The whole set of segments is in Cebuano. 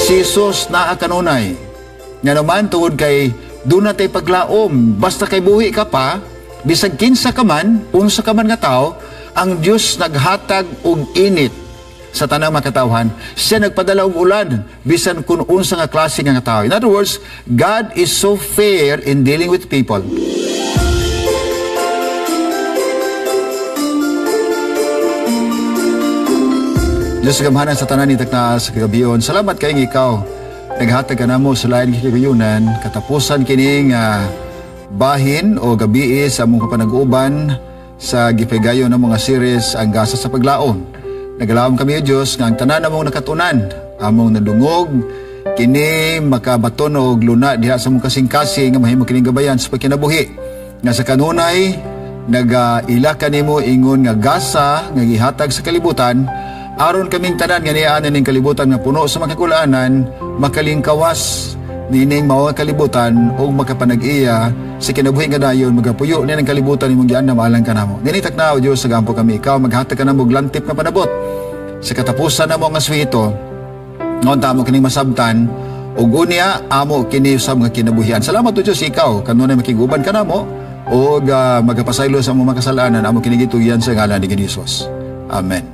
Si Jesus naa kanunay. Nga naman tungod kay doon natay paglaom, basta kay buhi ka pa, bisag kinsa ka man, unsa ka man nga tao, ang Dios naghatag og init sa tanang makatawhan. Siya nagpadala og ulan bisan kung unsa nga klase nga tao. In other words, God is so fair in dealing with people. Diyos gamhanan sa tanan ni sa kagabion. Salamat kay ikaw. Naghatag ka namo sa lain kagayunan, katapusan kining bahin o gabi sa among kapanag-uban sa gipegayon ng mga series ang gasa sa paglaom. Nagalaom kami o Diyos nga ang tanan among nakatunan, among nadungog, kini makabaton og luna diha sa among kasing-kasing nga mahimo kining gabayan sa pagkinabuhi. Nga sa kanunay nagaila kanimo ingon nga gasa nga gihatag sa kalibutan, aron kaming tanan nga niaan ning kalibutan nga puno sa makakulaanan, makalingkawas nining mao kalibutan ug makapanag-iya sa kinabuhi nga dayon magapuyo ni ang kalibutan imong giandam alang kanamo. Dinhi takna o Dios, sagampo kami ikaw maghatag kanamo og lantip nga panabot sa katapusan namo nga swito. Ngon ta mo kining masabtan ug unya amo kini usab nga kinabuhian. Salamat o Dios, ikaw kanunay makiguban kanamo ug magapasaylo sa among makasalanan. Amo kini gitugyan sa ngalan ni Hesus. Amen.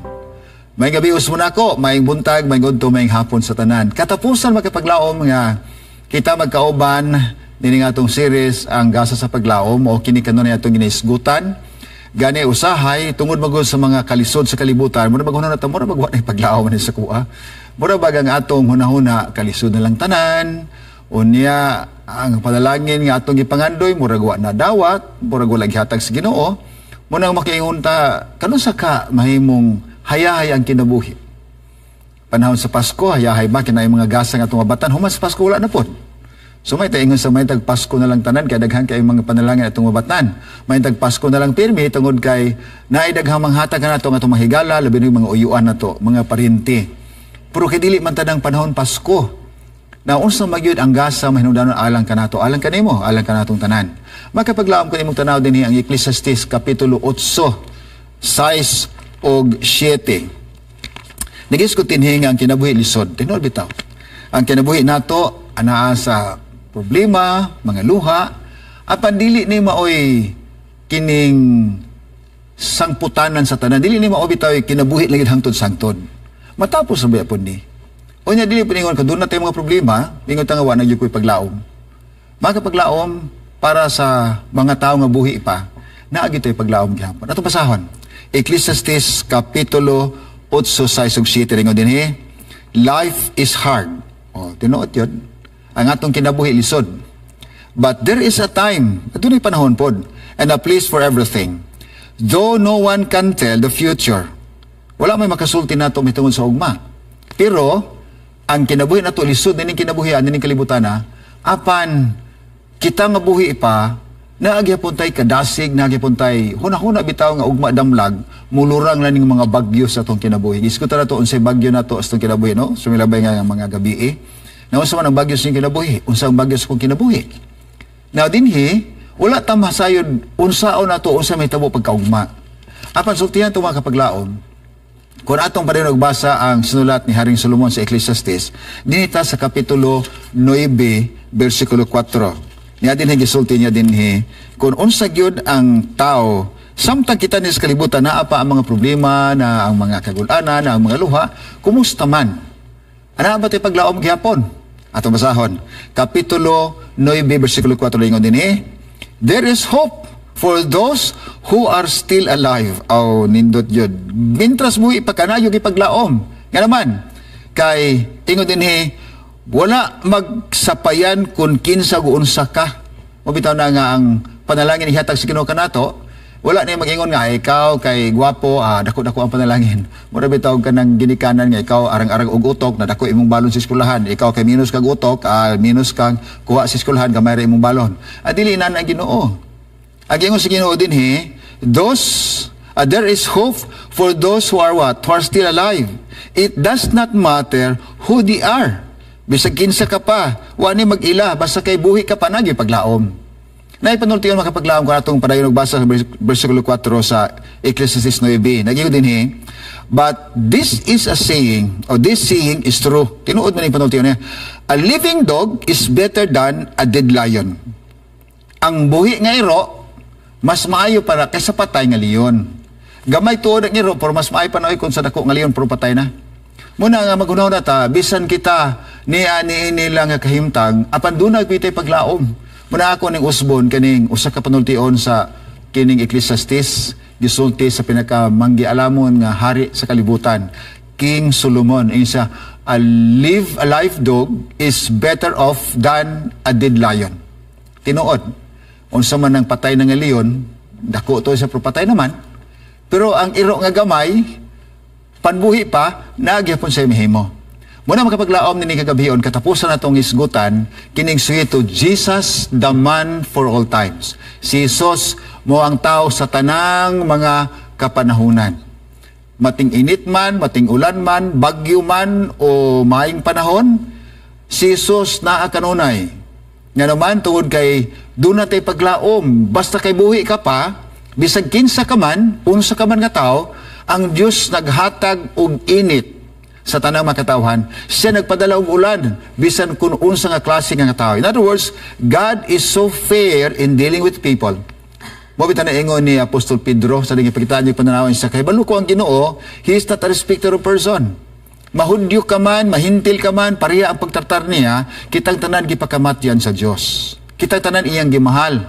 May gabi usmo nako, may buntag, may udto, may hapon sa tanan. Katapusan makapaglaom nga kita magkauban nining atong series ang gasa sa paglaom o kini kanunay atong ginaisgutan. Gani usahay tungod magud sa mga kalisod sa kalibutan, mura maghuna ta, mura magwa na paglaom ni sa kuha. Mura bag ang atong hunahuna kalisod na lang tanan. Unya ang panalangin nga atong gipangandoy mura wa na dawat, mura wala gihatag sa Ginoo. Muna makiingon ta kanunsa ka mahimong hayahay ang kinabuhi. Panahon sa Pasko, hayahay ba kinay mga gasa nga atong mabatan, human sa Pasko wala na pod. So may taingon sa may tag Pasko na lang tanan kay daghan kay mga panalangin atong mabatan. May tag Pasko na lang pirmi tungod kay naay daghang manghatag kanato nga atong mahigala, labi na mga uyuan nato, mga parinti. Pero kay dili man tanang panahon Pasko. Na unsa magyud ang gasa mahinungdanon alang kanato, alang kanimo, alang kanatong tanan. Makapaglaom ko nimong tanaw dinhi ang Ecclesiastes kapitulo 8, 6 og 7. Nagisgot dinhi nga ang kinabuhi lisod. Tinuod bitaw. Ang kinabuhi nato anaa sa problema, mga luha, apan dili ni maoy kining sangputanan sa tanan. Dili ni mao bitaw kinabuhi lagi hangtod sangtod. Matapos sa baya pod ni. Unya dili pud ingon kaduna tay mga problema, ingon ta nga wa na gyud koy paglaom. Makapaglaom para sa mga tawo nga buhi pa, naa gyud tay paglaom gihapon. Atong basahon. Ecclesiastes kapitulo 8, 6 ug 7 ringon dinhi, life is hard. Oh, tinuod yun. Ang atong kinabuhi lisod. But there is a time, adunay panahon pod, and a place for everything. Though no one can tell the future. Wala may makasulti nato mitungod sa ugma. Pero ang kinabuhi nato lisod nining kinabuhi nining kalibutan na, apan kita nga buhi pa, naagyapon tay kadasig, naagyapon tay hunahuna bitaw nga ugma damlag, mulurang na ning mga bagyo sa atong kinabuhi. Iskutan nato unsay bagyo nato sa atong kinabuhi, no? Sumilabay nga ang mga gabi eh. Na unsa man ang bagyo sa inyong kinabuhi? Unsa ang bagyo sa akong kinabuhi? Now dinhi, wala ta masayod unsaon nato unsa may tabo pagkaugma. Apan sultihan to mga kapaglaom, kung atong pa rin nagbasa ang sinulat ni Haring Solomon sa Ecclesiastes, dinhi ta sa kapitulo 9, versikulo 4. Niya dinhi gisulti niya dinhi, kung unsa gyud ang tao, samtang kita ni sa kalibutan naa pa ang mga problema, na ang mga kagulanan, na ang mga luha, kumusta man? Ana ba tay paglaom gihapon? Atong basahon. Kapitulo 9, versikulo 4 lingon dinhi, there is hope for those who are still alive. Aw, nindot yun. Mintras mo ipakanayo ipaglaom. Nga naman, kay ingon dinhi, wala magsapayan kung kinsa guunsa ka. Mabitaw na nga ang panalangin ihatag sa Ginoo kanato, wala na mag-ingon nga ikaw kay gwapo, dako-dako ang panalangin. Mura bitaw ka ng ginikanan nga ikaw arang-arang og utok na dako imong balon sa eskwelahan. Ikaw kay minus kag utok, minus kang kuha sa eskwelahan gamay ra imong balon. Dili na ang Ginoo. Ang ingon sa Ginoo dinhi, those there is hope for those who are what? Who are still alive. It does not matter who they are. Bisag kinsa ka pa, wa ni mag-ila, basta kay buhi ka pa nagyo paglaom. Naipanultiyon, makapaglaom, ko atong padayon og basa sa versikulo 4 sa Ecclesiastes 9. Nag-ingon dinhi, "But this is a saying," or "this saying is true." Tinuod man yung panultiyon niya. "A living dog is better than a dead lion." Ang buhi nga iro, mas maayo para kaysa patay nga leon. Gamay tuod ang iro, pero mas maayo pa na kung sa dako nga leon, pero patay na. Muna nga magunaw na ta, bisan kita ni ani nila nga kahimtang, apan dunay pitay paglaom. Muna ako ning usbon kaning usa ka panultion sa kining Ecclesiastes, gisulti sa pinakamanggialamon nga hari sa kalibutan, King Solomon. Ingon siya, A live dog is better off than a dead lion." Tinuod. Unsa man ang patay na nga leon, dako to sa patay naman. Pero ang iro nga gamay, panbuhi pa, nagyapon sa mahimo. Muna makapaglaom nini kagabion, katapusan na itong isgutan, kining suhito, Jesus the man for all times. Si Jesus mao ang tao sa tanang mga kapanahunan. Mating init man, mating ulan man, bagyo man, o maayong panahon, si Jesus naa kanunay. Nga naman, tungod kay doon natay paglaom, basta kay buhi ka pa, bisag kinsa ka man, unsa ka man nga tao, ang Dios naghatag og init sa tanang makatawhan. Siya nagpadala og ulan bisan kung unsa nga klase nga tao. In other words, God is so fair in dealing with people. Mo bitaw na ingon ni Apostol Pedro sa dingi pakitaan niya pananawin sa kay ko ang Ginoo, He is not a respecter of person. Mahudyo ka man, mahintil ka man, pareha ang pagtratar niya, kitang tanan gipakamatyan sa Dios. Kitang tanan iyang gimahal.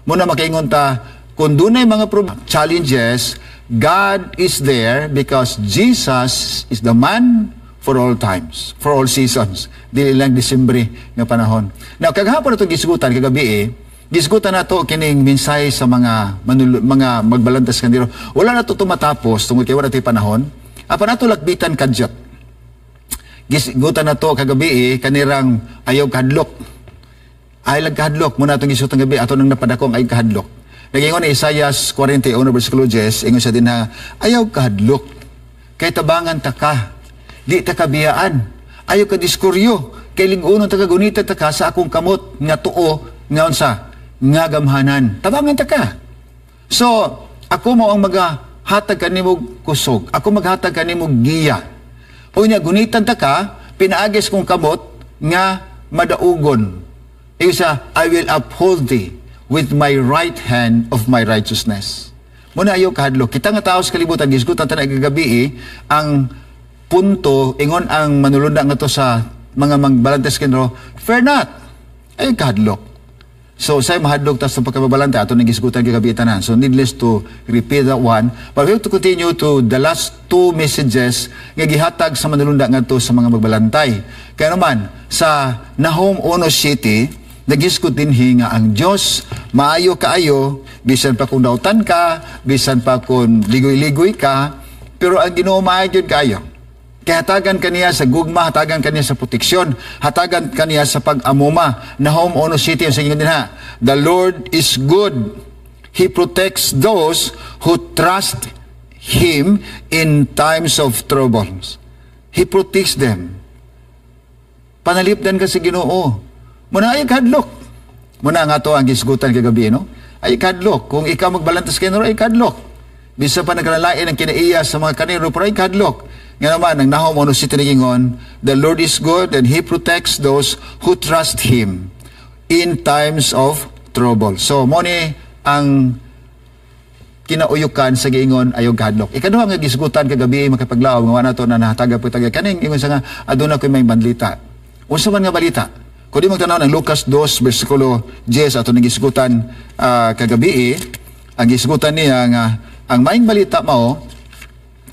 Muna makaingon ta, kung dunay mga challenges, God is there because Jesus is the man for all times, for all seasons. Dili lang Disyembre nga panahon. Now, kagahapon na itong gisgutan, kagabi eh, gisgutan nato kining mensahe sa mga magbalantas kandiro. Wala na to tumatapos tungod kay wala to'y panahon. Apan nato lakbitan kadyot. Gisgutan nato kagabi eh, kanirang ayaw kahadlok. Ay lang kahadlok muna atong gisgutan gabi ato nang napadako ang ayaw kahadlok. Nagingon ni Isaiah 41 versikulo 10, ingon siya din na ayaw kahadlok. Kay tabangan ta ka, di ta kabiyaan. Ayaw ka diskuryo, kay lig-unon ta ka, gunita ta ka sa akong kamot nga tuo nga unsa nga gamhanan. Tabangan ta ka. So, ako mo ang magahatag kanimo kusog. Ako maghatag kanimo giya. Unya gunitan ta ka, pinaagis kong kamot nga madaugon. Isa, "I will uphold thee with my right hand of my righteousness." Muna ayaw kahadlok. Kita nga tao sa kalibutan, gisgutan tanan kagabi eh, ang punto, ingon ang manulunda nga to sa mga magbalantes kenro, "Fear not." Ayaw kahadlok. So, say mahadlok ta sa pagkababalante, ato nang gisgutan kagabi tanan. So, needless to repeat that one. But we have to continue to the last two messages nga gihatag sa manulunda ngadto sa mga magbalantay. Kaya naman, sa Nahum 1:7, nagisgot dinhi nga ang Dios maayo kaayo, bisan pa kung dautan ka, bisan pa kung ligoy-ligoy ka, pero ang Ginoo maayo gyud kaayo. Kaya hatagan kaniya sa gugma, hatagan kaniya sa proteksyon, hatagan kaniya sa pag-amuma. Nahum 1:7 ang sige dinha. "The Lord is good. He protects those who trust Him in times of troubles." He protects them. Panalipdan ka sa Ginoo. Muna ay kadlok. Muna nga to ang gisgutan kagabi, no? Ay kadlok. Kung ikaw magbalantas kay ay kadlok. Bisa pa nagkalalain ang kinaiya sa mga kaniro, pero ay kadlok. Nga naman, ang Nahum 1:7 nagingon, "The Lord is good and He protects those who trust Him in times of trouble." So, mo ni ang kinauyukan sa giingon ayaw kahadlok. Ikaduha nga gisgutan kagabi, makapaglaom nga wala to na nahataga po taga kaning ingon sa nga aduna koy may balita. Unsa man nga balita? Kung di magtanaw ng Lucas 2 versikulo 10 ato ning gisgutan kagabi, ang gisgutan niya nga ang maayong balita mao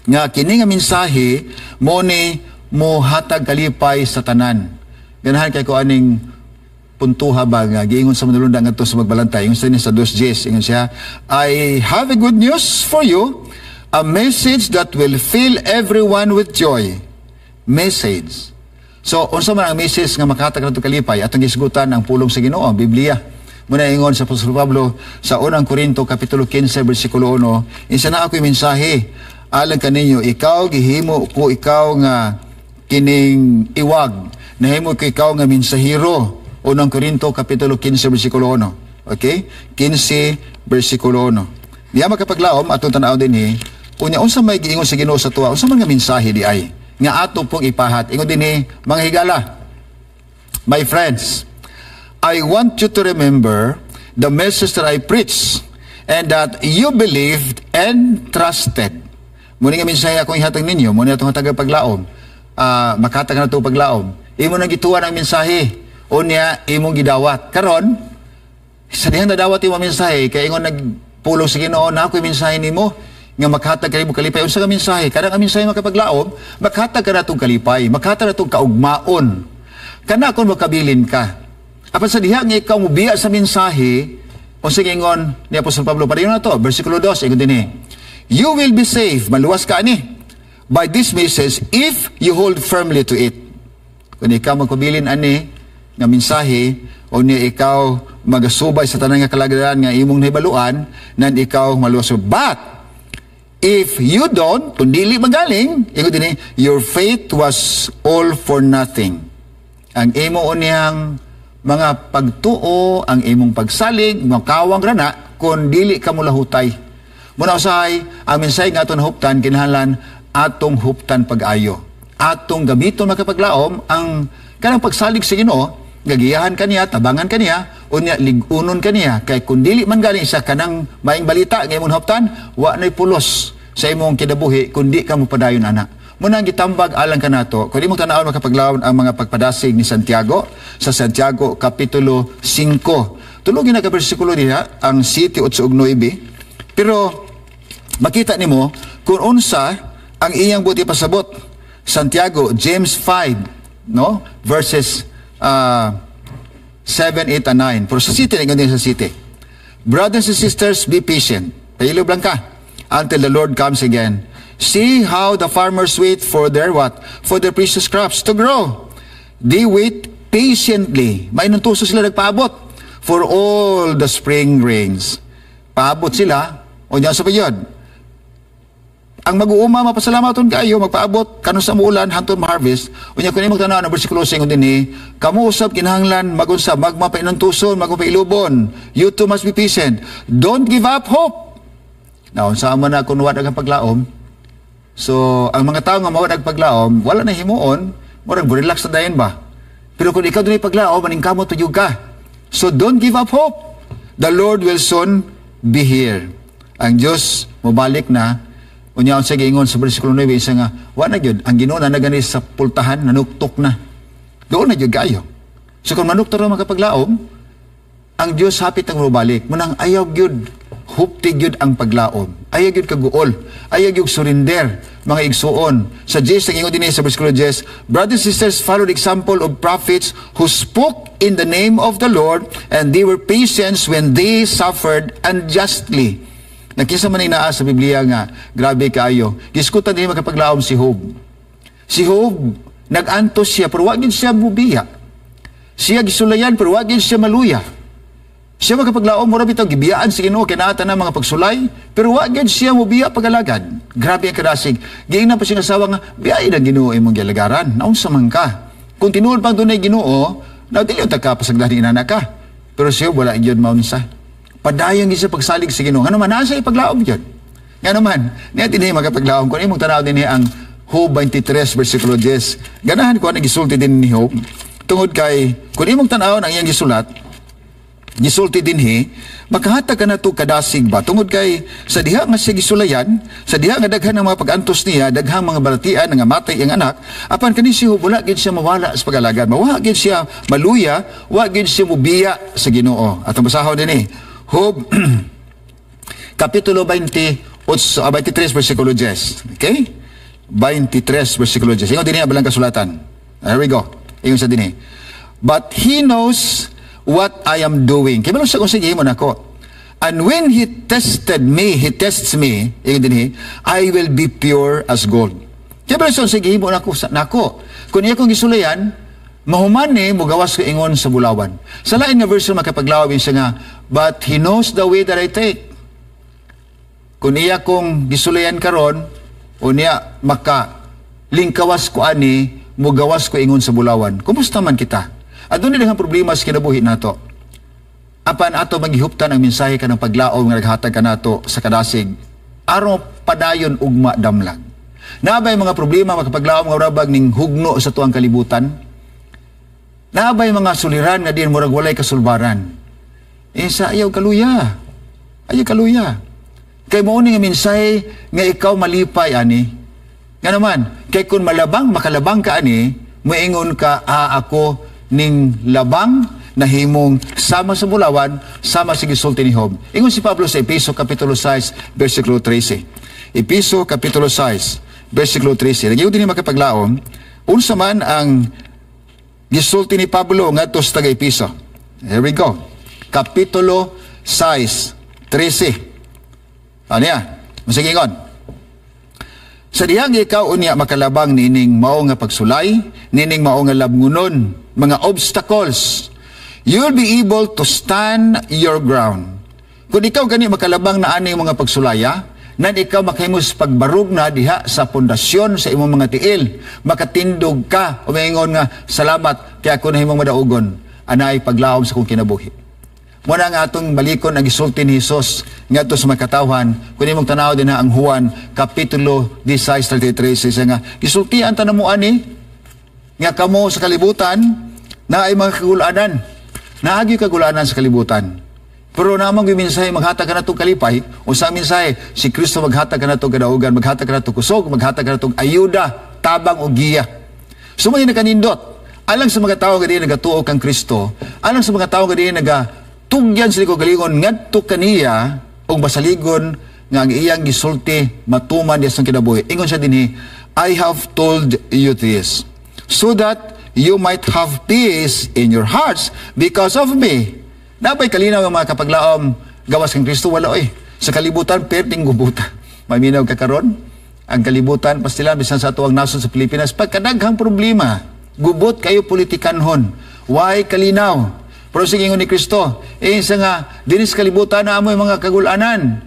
nga kini nga mensahe mo ni mohatag kalipay sa tanan. Ganahan kay ko aning puntuha ba nga giingon sa manulunda ngadto sa magbalantay, ingon sa sa 2:10, ingon siya, "I have a good news for you, a message that will fill everyone with joy." Message. So unsa man ang message nga makahatag nato kalipay? Atong gisgutan ang pulong sa Ginoo, ang Biblia. Muna ingon sa Apostol Pablo sa unang Korinto kapitulo 15 bersikulo 1, insa na ako'y mensahe alang kaninyo, ikaw gihimo ko ikaw nga kining iwag, nahimo ko ikaw nga mensahero. Unang Korinto kapitulo 15 bersikulo 1. Okay? 15 versikulo 1. Diya makapaglaom atong tan-aw dinhi unya unsa may giingon sa Ginoo sa tuwa, unsa man nga mensahe di ay nga ato pong ipahat. Ingon dinhi, "Mga higala, my friends, I want you to remember the message that I preached and that you believed and trusted." Muni nga mensahe akong ihatag ninyo, muni atong hatag paglaom. Makatag na ito paglaom. Imo nang gituan ang mensahe, unya imong gidawat. Karon, sa dihang nadawat imo mensahe, kay ingon nagpulong sa Ginoo na ako'y mensahe nimo nga makhatag kanimo kalipay. Unsa ka mensahe? Kanang ang mensahe makapaglaom, makhatag ka natong kalipay, makhatag natong kaugmaon. Kana kung makabilin ka. Apan sa diha nga ikaw mubiya sa mensahe, unsa ingon ni Apostol Pablo, padayon na to, versikulo 2, ingon dinhi, "You will be saved," maluwas ka ani, "by this message if you hold firmly to it." Kung ikaw magpabilin ani nga mensahe, o niya ikaw magasubay sa tanan nga kalagaran nga imong nahibaluan, nan ikaw maluwas. "But if you don't," kung dili magaling, ingon dinhi, "your faith was all for nothing." Ang imo unyang mga pagtuo, ang imong pagsalig, makawang rana, kung dili ka mulahutay. Muna usahay, ang mensahe nga aton huptan, kinahanglan atong huptan pag-ayo. Atong gamiton makapaglaom ang kanang pagsalig sa Ginoo, gagiyahan kaniya, tabangan kaniya, unya ligunon kaniya, kay kung dili man galing sa kanang maing balita nga imong huptan, wa na'y pulos sa imong kinabuhi kung di ka mopadayon ana. Muna ang gitambag alang kanato, kung imong tan-awon makapaglaom ang mga pagpadasig ni Santiago sa Santiago Kapitulo 5. Tulugin na ka bersikulo diha ang 7, 8 ug 9. Pero makita nimo kung unsa ang iyang buti pasabot. Santiago, James 5, no? Verses 7, 8, and 9. Pero sa 7, ingon din sa 7. "Brothers and sisters, be patient." Pailob lang ka "until the Lord comes again. See how the farmers wait for their what? For their precious crops to grow. They wait patiently." May nuntuso sila nagpaabot. "For all the spring rains." Paabot sila, o niya sa payod. Ang mag-uuma, mapasalamaton kayo, magpaabot, kano sa muulan, hantod ma-harvest. Unya kung imong tanaw ang versikulo 5 din, kamo usab kinahanglan magunsa, magmapainuntuson, magmapailubon. "You too must be patient. Don't give up hope." Now, unsa man na kung wala kang paglaom? So, ang mga tao nga mawala paglaom, wala na himuon, murag relax na dayon ba? Pero kung ikaw dunay paglaom, maningkamot jud ka. So, don't give up hope. The Lord will soon be here. Ang Diyos mobalik na. Unya unsa giingon sa bersikulo 9, isa nga wa na gyud ang Ginoo na nagani sa pultahan, nanuktok na. Doon na gyud kayo. So kung manuktok ra makapaglaom, ang Dios hapit ang mobalik. Munang ayaw gyud hupti gyud ang paglaom. Ayaw gyud kaguol. Ayaw gyud surrender, mga igsuon. Sa 10, ang ingon din sa bersikulo 10, "Brothers and sisters, follow the example of prophets who spoke in the name of the Lord, and they were patient when they suffered unjustly." Nakisa man naa sa Biblia nga, grabe kaayo. Giskutan din makapaglaom si Job. Si Job, nag-antos siya, pero wag siya mubiya. Siya gisulayan, pero wag siya maluya. Siya makapaglaom, mura bitaw gibiyaan sa Ginoo kay naa na mga pagsulay, pero wa gyud siya mobiya pagalagad. Grabe ang kadasig. Giingnan pa siya asawa nga, "Biyai ang Ginoo imong gialagaran. Naunsa man ka? Kung tinuod pang dunay Ginoo, na dili unta ka pasagdan inana ka." Pero siya wala gyud maunsa. Padayon gyud siya pagsalig sa Ginoo. Ngano man nasa ipaglaom gyud. Ngano man, niya dinhi makapaglaom kung imong tanaw dinhi ang Job 23 versikulo 10. Ganahan ko ang gisulti din ni Job tungod kay kung imong tan-awon ang iyang gisulat, gisulti dinhi, makahatag ka na to kadasig ba tungod kay sa diha nga siya gisulayan, sa diha nga daghan ang mga pag-antos niya, daghang mga balatian nga matay ang anak, apan kani siya wala gid siya mawala sa pag-alagad, mawa gid siya maluya, wa gid siya mubiya sa Ginoo. Atong basahon dinhi Job kapitulo 20 23 versikulo 10. Okay, 23 versikulo 10. Ingon dinhi ang balang kasulatan. There we go. Ingon sa dinhi, "But He knows what I am doing." Kay sa kung sige mo nako. "And when He tested me, He tests me," ingon dinhi, "I will be pure as gold." Kay sa sige mo nako nako. Kung iya kong gisulayan, mahuman ni mugawas ko ingon sa bulawan. Sa lain nga version makapaglaom siya nga, "But He knows the way that I take." Kung iya kong gisulayan karon, unya maka lingkawas ko ani, mugawas ko ingon sa bulawan. Kumusta man kita? Aduna ang problema sa kinabuhi nato. Apan ato manggihuptan ang mensahe kanang paglaom nga naghatag kanato sa kadasig aron padayon ugma damlag. Naa bay mga problema, makapaglaom, nga murag ning hugno sa tuang kalibutan? Naa bay mga suliran nga diin murag walay kasulbaran? Eh sa ayaw kaluya. Ayaw kaluya. Kay mao ni nga mensahe nga ikaw malipay ani. Nga naman, kay kung malabang, makalabang ka ani, moingon ka, "Ah, ako ning labang nahimong sama sa bulawan, sama sa gisulti ni Job." Ingon si Pablo sa Epeso Kapitulo 6, versikulo 13. Epeso Kapitulo 6, versikulo 13. Nagyod din makapaglaom, unsa man ang gisulti ni Pablo ngadto sa taga-Epeso. Here we go. Kapitulo 6, 13. Ano yan? Sige, ingon. "Sa dihang ikaw unya makalabang nining mao nga pagsulay, nining mao nga labngunon, mga obstacles, you'll be able to stand your ground." Kung ikaw gani makalabang na aning mga pagsulaya, nan ikaw makahimos pagbarug na diha sa pundasyon sa imong mga tiil, makatindog ka, umingon nga, "Salamat kay ako nahimong madaugon, anay paglaom sa kong kinabuhi." Muna nga atong balikon ang gisulti ni Jesus ngadto sa mga katawhan. Kung imong tanaw din na ang Juan Kapitulo 16:33, isa nga gisultian ta namo ani nga kamo sa kalibutan na ay mga kagulanan. Naagi kagulanan sa kalibutan. Pero namang yung mensahe maghatag ka natong kalipay, o sa mensahe, si Kristo maghatag ka natong kadaugan, maghatag ka natong kusog, maghatag ka natong ayuda, tabang o giya. So may nakanindot. Alang sa mga tao nga diin nagatuo kang Kristo, alang sa mga tao nga diin naga tugyan sa galingon ngadto kaniya ug basaligon nga ang iyang gisulti matuman diya sa kinabuhi. Ingon siya dinhi, "I have told you this so that you might have peace in your hearts because of me." Naa bay kalinaw ang mga kapaglaom gawas kang Kristo? Wala oy. Sa kalibutan perting gubuta. Maminaw ka karon? Ang kalibutan pastilan bisan sa atuang nasod sa Pilipinas, pagkadaghang problema, gubot kayo politikanhon. Why kalinaw? Pero sige, ingon ni Kristo, eh sa nga, dinis kalibutan na amoy mga kagulanan.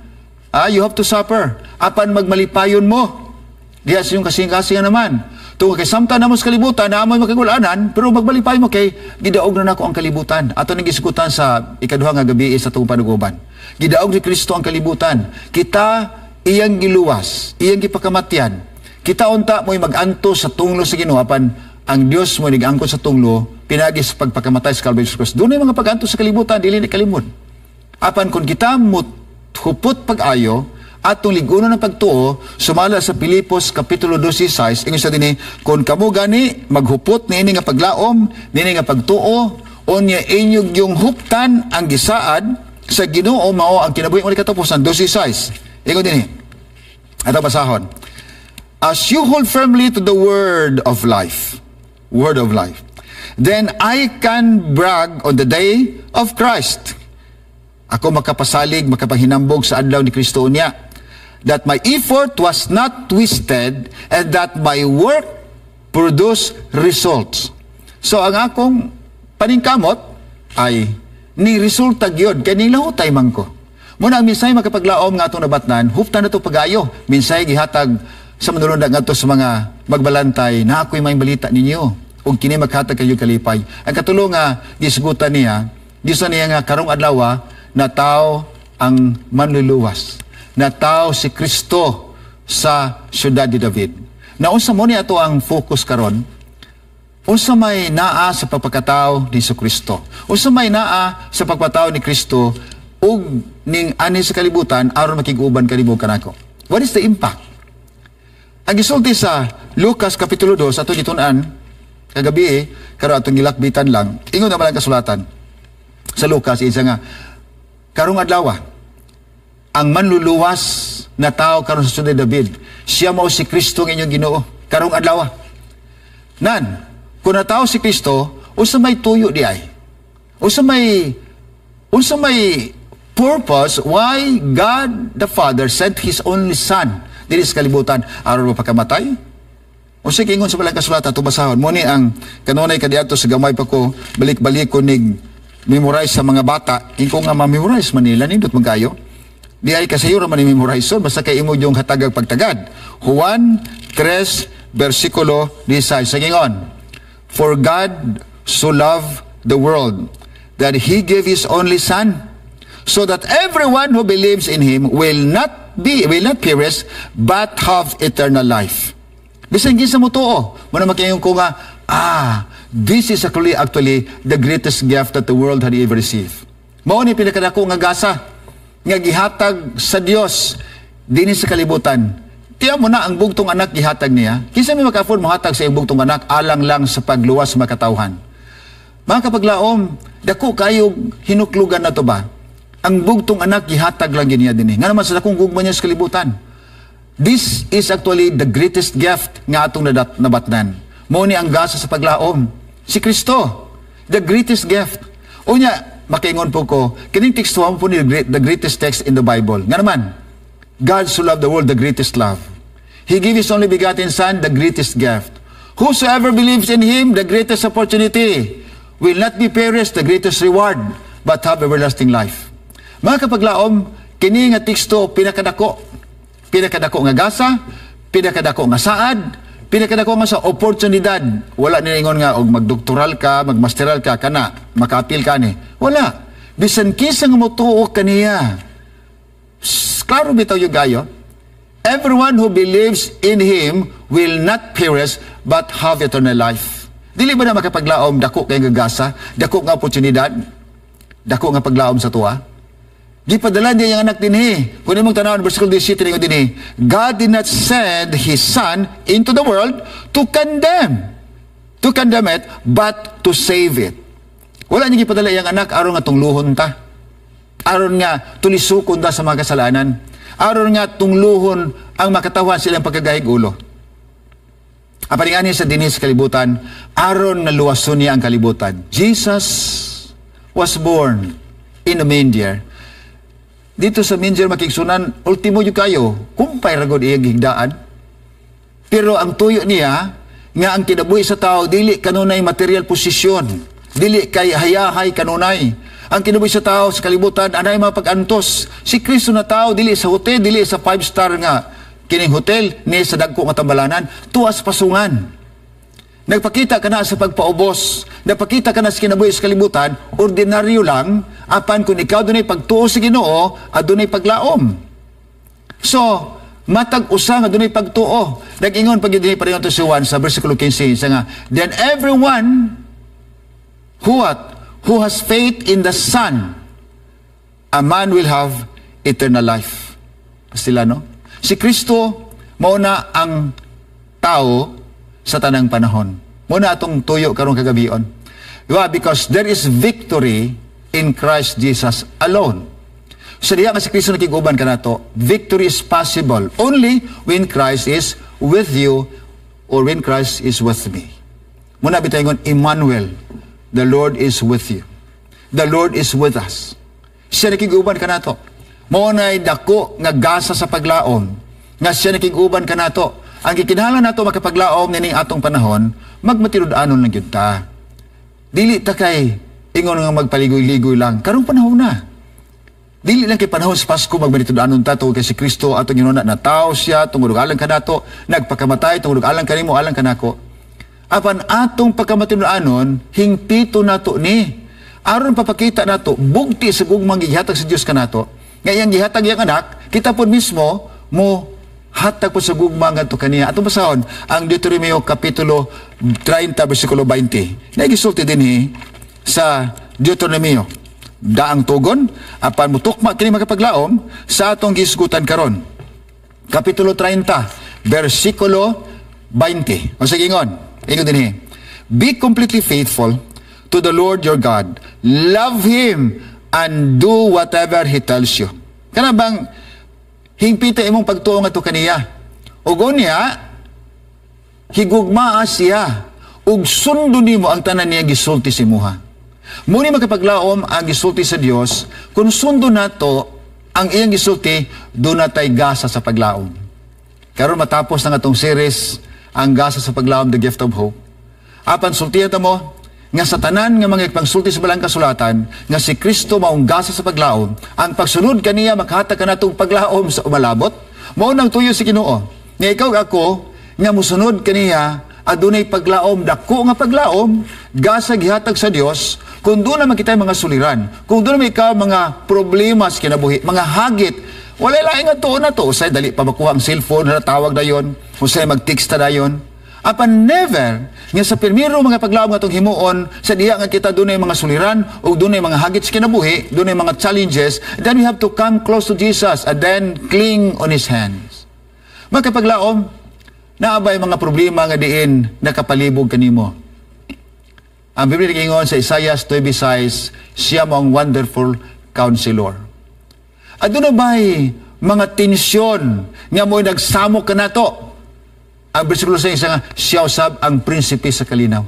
Ah, you have to suffer. Apan magmalipayon mo. Diya sa iyong kasing-kasing naman. Tungod kay samtang namo sa kalibutan na amoy makagulanan, pero magmalipay mo kay gidaog na nako ang kalibutan. Ato ning gisgutan sa ikaduha nga gabi sa atong panuguban. Gidaog ni Kristo ang kalibutan. Kita iyang giluwas, iyang gipakamatyan. Kita unta mo'y mag-anto sa tunglo sa Ginoo, apan ang Dios mo nag-angkon sa tunglo pinagi sa pagpakamatay sa Calvary Cross. Doon mga pag-anto sa kalibutan, dili ni kalimod. Apan kung kita mo hupot pag-ayo, atong ligunon ng pagtuo, sumala sa Pilipos Kapitulo 12:6, ingon sa dinhi, "Kung kamo gani maghupot niini nga paglaom, niini nga pagtuo, unya inyong yung huptan ang gisaad sa Ginoo, mao ang kinabuhi walay katapusan." 12:6. Ingon dinhi. Ato basahon. "As you hold firmly to the word of life, word of life, then I can brag on the day of Christ." Ako makapasalig, makapanghinambog sa adlaw ni Kristo unya. "That my effort was not wasted and that my work produced results." So ang akong paningkamot ay ni resulta gyud kay nilahutay man ko. Muna ang minsay makapaglaom nga atong nabatnan, huptan na to pagayo. Minsay gihatag sa manulundag ngadto sa mga magbalantay na ako'y may balita ninyo ug kini maghatag kayo kalipay. Ang katulo nga gisgutan niya, gusto niya nga karong adlaw na tao ang manluluwas. Na tao si Kristo sa siyudad ni David. Na unsa mo ni ato ang focus karon? Unsa may naa sa pagpakatao ni Kristo? Unsa may naa sa pagpatao ni Kristo ug ning ani sa kalibutan aron makig-uban kanimo kanako? What is the impact? Ang gisulti sa Lucas Kapitulo 2 ato gitun-an kagabi eh, karon atong gilakbitan lang. Ingon naman ang kasulatan sa Lucas isa nga karong adlaw ang manluluwas na tao karon sa siyudad ni David. Siya mao si Kristo ang inyong Ginoo karong adlaw. Nan, kung natao si Kristo, unsa may tuyo di ay? Unsa may purpose why God the Father sent His only Son diri sa kalibutan aron mapakamatay? O sige, ingon sa balang kasulatan, basahon. Mo ni ang kanunay kadiadto sa gamay pa ko, balik-balik ko nig memorize sa mga bata. Ingko nga ma-memorize Manila, nindot man kayo. Di ay kasayo ra man memorize so, basta kay imo yung hatagag pagtagad. Juan 3, versikulo 16. Sa ingon, "For God so loved the world that He gave His only Son, so that everyone who believes in Him will not perish, but have eternal life." Bisan kinsa motuo, mao na makaingon ko nga, this is actually the greatest gift that the world had ever received. Mao ni pinakadako nga gasa nga gihatag sa Dios dinhi sa kalibutan. Tiya mo na ang bugtong anak gihatag niya. Kinsa may maka-afford mohatag sa iyang bugtong anak alang lang sa pagluwas sa makatawhan? Mga kapaglaom, dako kayo hinuklugan na to ba? Ang bugtong anak gihatag lang niya dinhi. Nga naman sa dakong gugma niya sa kalibutan. This is actually the greatest gift nga atong nabatnan. Mao ni ang gasa sa paglaom. Si Kristo, the greatest gift. Unya, makaingon po ko, kining teksto po ni the greatest text in the Bible. Nga naman, God so loved the world, the greatest love. He gave His only begotten Son, the greatest gift. Whosoever believes in Him, the greatest opportunity, will not be perished, the greatest reward, but have everlasting life. Mga kapaglaom, kini nga teksto pinakadako. Pinakadako nga gasa, pinakadako nga saad, pinakadako nga sa oportunidad. Wala ni ingon nga og magdoktoral ka, magmasteral ka kana, makaapil ka ni. Wala. Bisan kinsa nga motuo kaniya. Klaro bitaw yung gayo. Everyone who believes in Him will not perish but have eternal life. Dili ba na, makapaglaom, dako kay nga gasa, dako nga oportunidad, dako nga paglaom sa tuwa? Gipadala niya yung anak dinhi. Kung imong tanawon, versikulo 17 ningon dinhi, "God did not send His Son into the world to condemn it, but to save it." Wala niya gipadala iyang anak aron nga tungluhon ta. Aron nga tulisukon ta sa mga kasalanan. Aron nga tungluhon ang makatawhan silang pagkagahig ulo. Apan ani sa dinhi sa kalibutan, aron nga luwason niya ang kalibutan. Jesus was born in a manger. Dito sa manger, mga kaigsuonan, ultimo yung kayo, kumpay ra gud iyang higdaan. Pero ang tuyo niya, nga ang kinabuhi sa tao, dili kanunay material posisyon, dili kay hayahay kanunay. Ang kinabuhi sa tao sa kalibutan, anay mga pag-antos. Si Kristo na tao, dili sa hotel, dili sa five star nga kining hotel, ni sa dagko nga tambalanan, tuas pasungan. Nagpakita ka na sa pagpaubos, nagpakita ka na sa kinabuhi sa kalibutan, ordinaryo lang, apan kung ikaw dunay pagtuo sa Ginoo, adunay paglaom. So, matag usa nga dunay pagtuo. Nag-ingon pag dinhi pareho to si Juan sa versikulo 15, sa nga, "Then everyone who what? Who has faith in the Son, a man will have eternal life." Sila, no? Si Kristo, mao na ang tao sa tanang panahon. Mao na atong tuyo karong kagabion. Diba? Because there is victory in Christ Jesus alone. Sa diha nga si Kristo nakiguban kanato, victory is possible only when Christ is with you or when Christ is with me. Mao na bitaw ingon, Emmanuel, the Lord is with you. The Lord is with us. Siya nakiguban kanato. Mao na'y dako nga gasa sa paglaom nga siya nakiguban kanato. Ang gikinahanglan nato makapaglaom nining atong panahon, magmatinud-anon lang gyud ta. Dili ta kay ingon nga magpaligoy-ligoy lang. Karong panahon na. Dili lang kay panahon sa Pasko magmatinud-anon ta tungod kay si Kristo atong Ginoo na tao siya tungod alang kanato, nagpakamatay tungod alang kanimo, alang kanako. Apan atong pagkamatinud-anon, hingpito nato ni aron papakita nato bugti sa gugmang gihatag sa Dios kanato. Nga iyang gihatag iyang anak, kita po mismo mo hatag po sa gugma ngadto kaniya. Atong basahon ang Deuteronomio kapitulo 30 bersikulo 20. Nagisulti dinhi sa Deuteronomio. Daang tugon apan mutukma kini, makapaglaom, sa atong gisgutan karon. Kapitulo 30 bersikulo 20. O sige, ingon. Ingon dinhi. "Be completely faithful to the Lord your God. Love Him and do whatever He tells you." Kana bang hingpita imong pagtuo ngadto kaniya? Ug unya higugmaa siya ug sundon nimo ang tanan niya gisulti sa imuha. Muni makapaglaom ang gisulti sa Dios, kung sundon nato ang iyang gisulti, duna tay gasa sa paglaom. Karon matapos na atong series ang gasa sa paglaom, the gift of hope. Apan sultihan ta mo nga sa tanan nga mga pangsulti sa balang kasulatan nga si Kristo maong gasa sa paglaom, ang pagsunod kaniya makahatag kanatong paglaom sa umalabot. Mao nang tuyo si Ginoo nga ikaw ug ako nga musunod kaniya adunay paglaom, dako nga paglaom, gasa gihatag sa Dios. Kung duna man kita mga suliran, kung duna man ikaw mga problema sa kinabuhi, mga hagit, wala laing nga tuon na to. Usay dali pa makuha ang cellphone, na tawag dayon, usay mag-text ta dayon. Apan never nga sa primero mga paglaom nga atong himuon sa diha nga kita dunay mga suliran o dunay mga hagit sa kinabuhi, dunay mga challenges, then we have to come close to Jesus and then cling on His hands. Makapaglaom, naa bay mga problema nga diin nakapalibog kanimo? Ang Biblia nag-ingon sa Isaiah 26, siya mo ang Wonderful Counselor. Aduna ba'y mga tensyon nga mo'y nagsamok kanato? Ang bersikulo 6 nga, siya usab ang Prinsipe sa Kalinaw.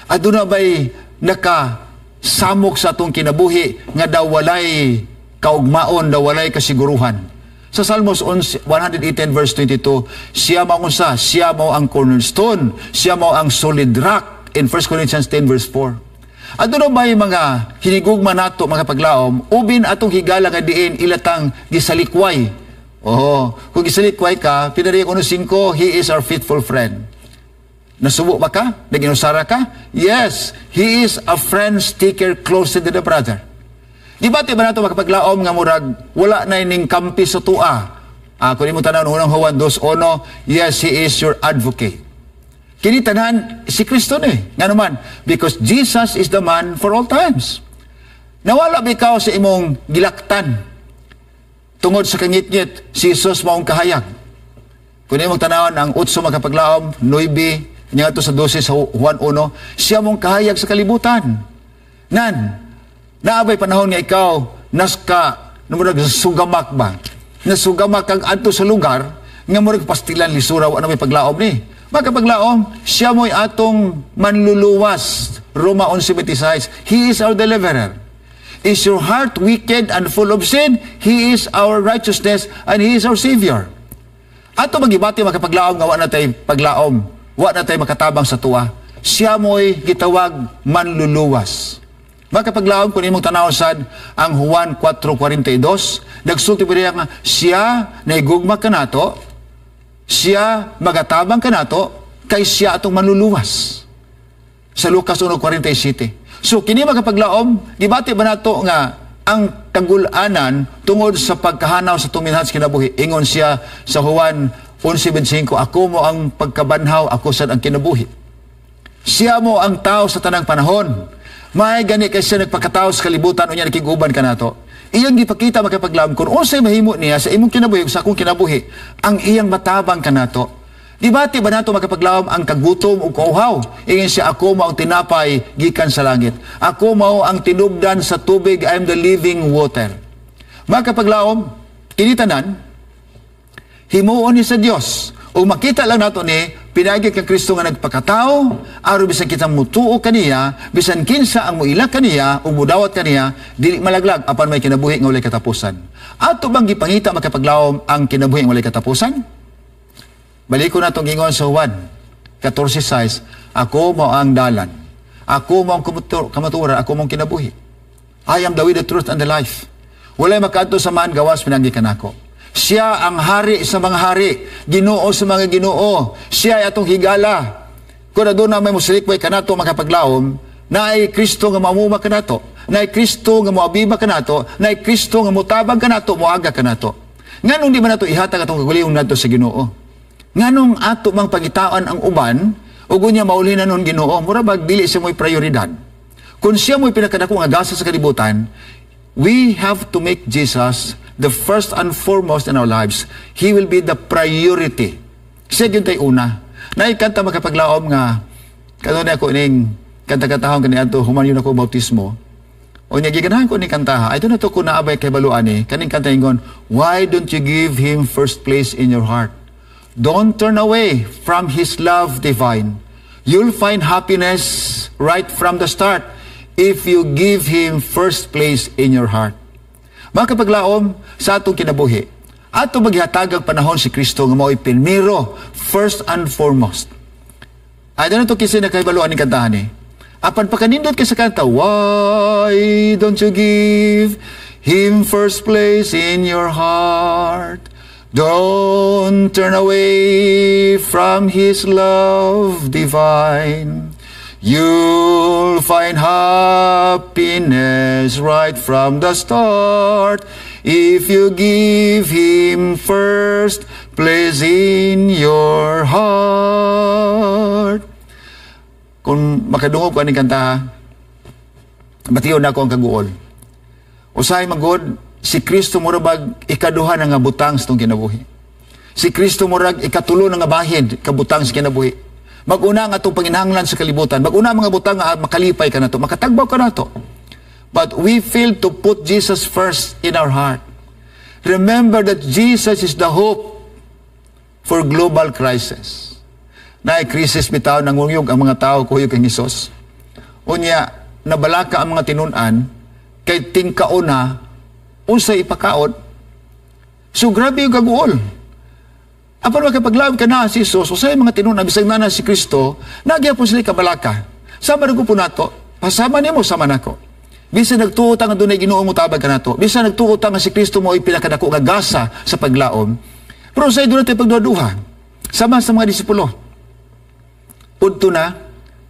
Aduna ba'y nakasamok sa atong kinabuhi nga daw walay kaugmaon, daw walay kasiguruhan? Sa Salmos 118 verse 22, siya mao unsa, siya mao ang cornerstone, siya mao ang solid rock in 1 Corinthians 10 verse 4. Aduna ba yung mga hinigugma nato, mga paglaom, ubin atong higala nga diin ilatang gisalikway? Oh, kung gisalikway ka, pinariya ko 5, He is our faithful friend. Nasubo ba ka? Naginusara ka? Yes, He is a friend sticker closer than a brother. Gibati ba nato, makapaglaom, nga murag wala na ining kampi sa tua? Ah, kung imo tanan Unang Juan 2:1, yes, He is your advocate. Kini tanan si Kristo ni. Nga naman, because Jesus is the man for all times. Nawala ba ikaw sa imong gilaktan tungod sa kangitngit? Si Jesus maong kahayag. Kung imong tanawon ang 8, makapaglaom, 9, niya sa 12 sa Juan 1, siya mong kahayag sa kalibutan. Nan, naa bay panahon nga ikaw naska murag sugamak ba? Nasugamak kag adto sa lugar nga murag pastilan lisura, wa na may paglaom ni. Makapaglaom, siya mo'y atong manluluwas. Roma 11:26, He is our deliverer. Is your heart wicked and full of sin? He is our righteousness and He is our Savior. Ato magibati, makapaglaom, nga wa na tay paglaom, wa na tay makatabang sa tuwa. Siya mo'y gitawag manluluwas. Makapaglaom, kung imong tanaw sad ang Juan 4:42, nagsulti pa nga siya naigugma kanato, siya magatabang kanato, kay siya atong manluluwas. Sa Lucas 1:47. So kini, makapaglaom, gibati ba nato nga ang kagulanan tungod sa pagkahanaw sa tuminhan sa kinabuhi? Ingon siya sa Juan 11:25, "Ako mo ang pagkabanhaw, ako sad ang kinabuhi." Siya mo ang tao sa tanang panahon. May gani kay siya nagpakatao sa kalibutan, unya nakiguban kanato. Iyang gipakita, makapaglaom, kung unsay mahimo niya sa imong kinabuhi ug sa akong kinabuhi, ang iyang matabang kanato. Gibati ba nato, makapaglaom, ang kagutom ug kauhaw? Ingon siya, "Ako mao ang tinapay gikan sa langit. Ako mao ang tinubdan sa tubig, I am the living water." Makapaglaom, kini tanan himuon ni sa Dios. Ug makita lang nato ni pinaagi kang Kristo nga nagpakatao aron bisan kita mutuo kaniya, bisan kinsa ang muila kaniya ug mudawat kaniya, dili malaglag apan may kinabuhi nga walay katapusan. Ato bang gipangita, makapaglaom, ang kinabuhi nga walay katapusan? Baliko na itong ingon sa Juan 14:6, "Ako mo ang dalan. Ako mo ang kamatuoran, ako mo ang kinabuhi. I am the way, the truth, and the life. Walay makaadto sa Amahan gawas pinagi kanako." Siya ang hari sa mga hari, Ginoo sa mga ginoo. Siya ay atong higala. Kung aduna may musalikway kanato, makapaglaom, naay Kristo nga mamuma kanato, naay Kristo nga moabiba kanato, naay Kristo nga mutabang kanato, moaga kanato. Nganong di man nato ihatag atong kaguliyong nato sa Ginoo? Nganong ato mang pangitaan ang uban ug unya maulhin na nun Ginoo, mura bag dili siya mo'y prioridad? Kung siya mo'y pinakadako nga gasa sa kalibutan, we have to make Jesus the first and foremost in our lives. He will be the priority. Siya gyud tay una. Naikanta, makapaglaom, nga kanunay ako ining kanta-kantahon kani adto human yun ako bautismo. O niya giganahan ko ni kantaha. I don't know kung naa bay kahibaluan ni kaning kanta, ingon, "Why don't you give Him first place in your heart? Don't turn away from His love divine. You'll find happiness right from the start if you give Him first place in your heart." Mga kapaglaom, sa atong kinabuhi, ato maghihatag ang panahon si Kristo nga mao'y primero, first and foremost. I don't know to kasi nakahibaluan ni kantahan ni. Apan pakanindot kay sa kanta, "Why don't you give Him first place in your heart? Don't turn away from His love divine. You'll You'll find happiness right from the start if you give Him first place in your heart. Kung makadungog ko aning kanta, bation nako ang kaguol. Usahay magod, si Kristo murag ikaduha na nga butang sa itong kinabuhi. Si Kristo murag ikatulo na nga bahin kabutang sa kinabuhi. Mag-una ang atong panginahanglan sa kalibutan. Mag-una ang mga butang nga makalipay ka nato, makatagbaw ka nato. But we fail to put Jesus first in our heart. Remember that Jesus is the hope for global crisis. Naay crisis bitaw, nanguyog ang mga tao kuyog kang Hesus. Unya, nabalaka ang mga tinun-an kay tingkaon na unsay ipakaon. So grabe yung kaguol. Apan makapaglaom ka na si Jesus, usay mga tinun-an, bisag na na si Kristo, nagyapon sila kabalaka. Sama rin ko po nato, pasama nimo, sama nako. Bisan nagtuo ta nga dunay Ginoo motabag kanato. Bisan nagtuo ta nga si Kristo mo ay pinakadako nga gasa sa paglaom. Pero sa doon natin pagduha. Sama sa mga disipulo. Udto na,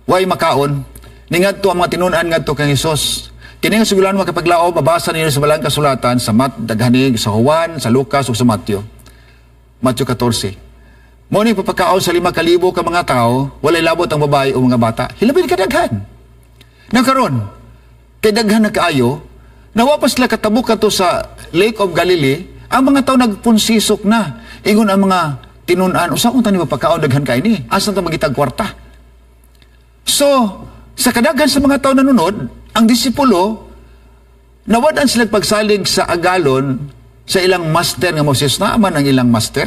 way makaon, ningadto ang mga tinun-an ngadto kang Hesus. Kini nga sugulan, makapaglaom, mabasa ninyo sa Balang Kasulatan, sa Mat, daghanig, sa Juan, sa Lucas, ug sa Mateo. Mateo 14. Mo ni papakaon sa 5,000 ka mga tao, walay labot ang babae o mga bata. Hilabi kadaghan. Nakaron, kay daghan na kaayo, nawa pa sila katabok kato sa Lake of Galilee, ang mga tao nagpunsisok na. Ingon ang mga tinun-an, usa kung tani mapakaon daghan kay ni? Asa ta magitag kwarta? So, sa kadaghan sa mga tao nanunod, ang disipulo, nawad-an sila pagsalig sa agalon sa ilang master nga Moses na man ang ilang master.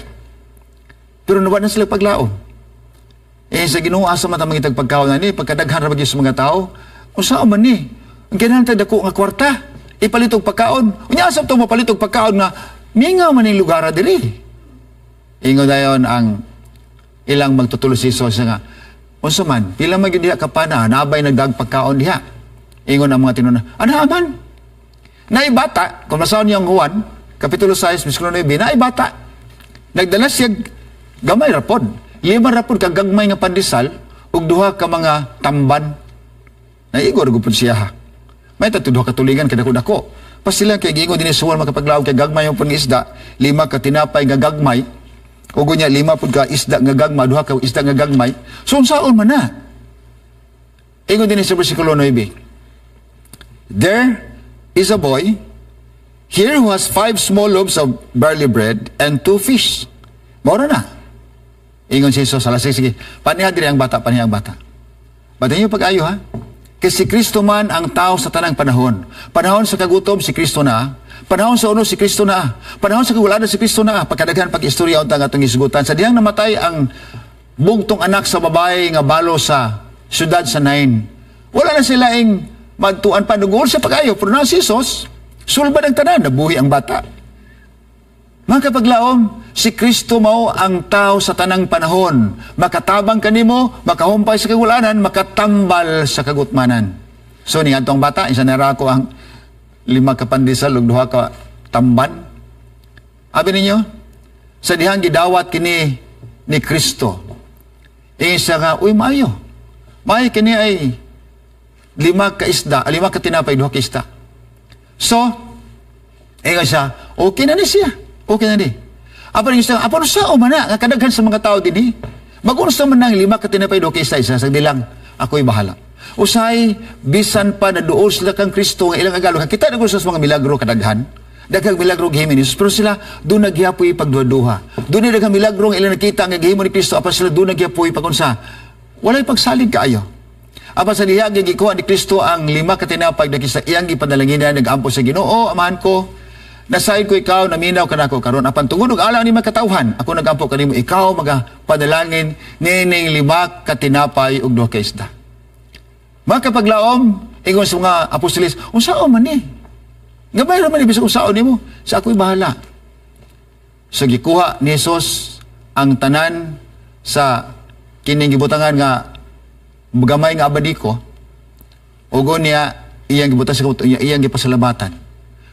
Pero nawad-an sila paglaom. Eh, sa Ginoo, asa man ta mangitag pagkaon ni pagkadaghan ra sa mga tao? Unsa man ni? Ang kinahanglan dako nga kwarta. Ipalit og pagkaon. Unya asa to mapalit og pagkaon nga mingaw man ning lugar diri? Ingon dayon ang ilang magtutulo si Jesus nga, unsa man, pila man gyud diha ka pana, nabay nagdag pagkaon diha? Ingon ang mga tinun-an, ana man. Naay bata, kung masaon niyo ang Juan, Kapitulo 6, versikulo 9, naay bata. Nagdala siya gamay ra pod. Lima ra pod ka gagmay nga pandesal ug duha ka mga tamban. Naigo ra gud siya ha. May tatlo duha ka tulingan kay dako-dako. Pasila kay giingon dinhi sa Juan, makapaglaom, kay gagmay yung pud isda, lima ka tinapay nga gagmay, ug unya lima pud ka isda nga gagmay, duha ka isda nga gagmay. So unsaon man na? Ingon dinhi sa versikulo 9. "There is a boy here who has five small loaves of barley bread and two fish." Mora na. Ingon si Jesus, sige, sige. Paniha diri ang bata, paniha ang bata. Bata niyo pag-ayo ha. Kasi si Kristo man ang tao sa tanang panahon. Panahon sa kagutom, si Kristo na. Panahon sa uno, si Kristo na. Panahon sa kagulada, si Kristo na. Pagkadaghan pag-istorya untang atong isugutan. Sa dihang namatay ang bugtong anak sa babae nga balo sa syudad sa Nain. Wala na sila ing magtuan pa. Nugol sa pag-ayo. Pero na si Jesus, sulbad ang tanan, nabuhi ang bata. Mga kapaglaom, si Kristo mao ang tao sa tanang panahon. Makatabang kanimo, makahumpay sa kagulanan, makatambal sa kagutmanan. So ni atong bata, isa na ko ang lima ka pandesal ug duha ka tamban. Abi ninyo, sa dihang gidawat kini ni Kristo. Ingon siya nga, "Uy, maayo. Maayo kini ay lima ka isda, lima ka tinapay, duha ka isda." So, ingon siya, okay na ni siya. Okay na ni. Apan yung apan sa man na, nga kadaghan sa mga tao dinhi. Mag-unsa man nang lima ka tinapay, duha ka isda, isa sa dilang, ako'y bahala. Usay, bisan pa na duol sila kang Kristo nga ilang agalo. Kita na sa mga milagro kadaghan. Daghang milagro gihimo ni Jesus. Pero sila, doon nagyapoy pagduha-duha. Doon daghang milagro nga ilang nakita nga gihimo ni Kristo. Apan sila doon nagyapoy pagunsa. Walay pagsalig kaayo. Apan sa diha gikuha ni Kristo ang lima ka tinapay duha ka isda, iyang gipanalanginan, nag-ampo sa Ginoo, "Amahan ko, nasayod ko ikaw, naminaw ka nako karon. Apan tungod og alang ni makatawhan, ako nagampo kanimo, ikaw magapanalangin nining lima ka tinapay ug duha ka isda." Mga kapaglaom, ingon sa mga apostoles, "Unsaon man ni? Gamay ra man ni, bisag unsaon nimo." "Sa ako'y bahala." So gikuha ni Jesus ang tanan sa kining gibutangan nga gamay nga abaniko ug niya iyang gibutang sa iyang gipasalamatan.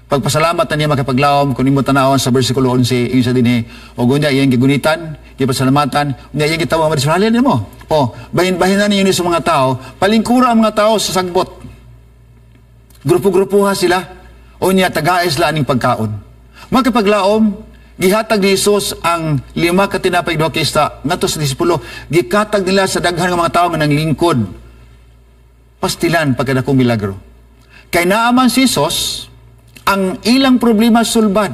Pagpasalamat na niya, makapaglaom, kung imo tanawon sa versikulo 11, ingon sa dinhi, o unya iyang gigunitan, gipasalamatan, unya iyang gitawag mga disiplo mo. O, bahin-bahin na ninyo sa mga tao, palingkura ang mga tao sa sagbot. Grupo-grupo ha sila, o niya tagais sila aning pagkaon. Makapaglaom, gihatag ni Jesus ang lima ka tinapay, duha ka isda ngadto sa disipulo, gikatag nila sa daghan nga mga tao nga nanglingkod. Pastilan pagkadakong milagro. Kay naaman si Jesus, ang ilang problema sulbad.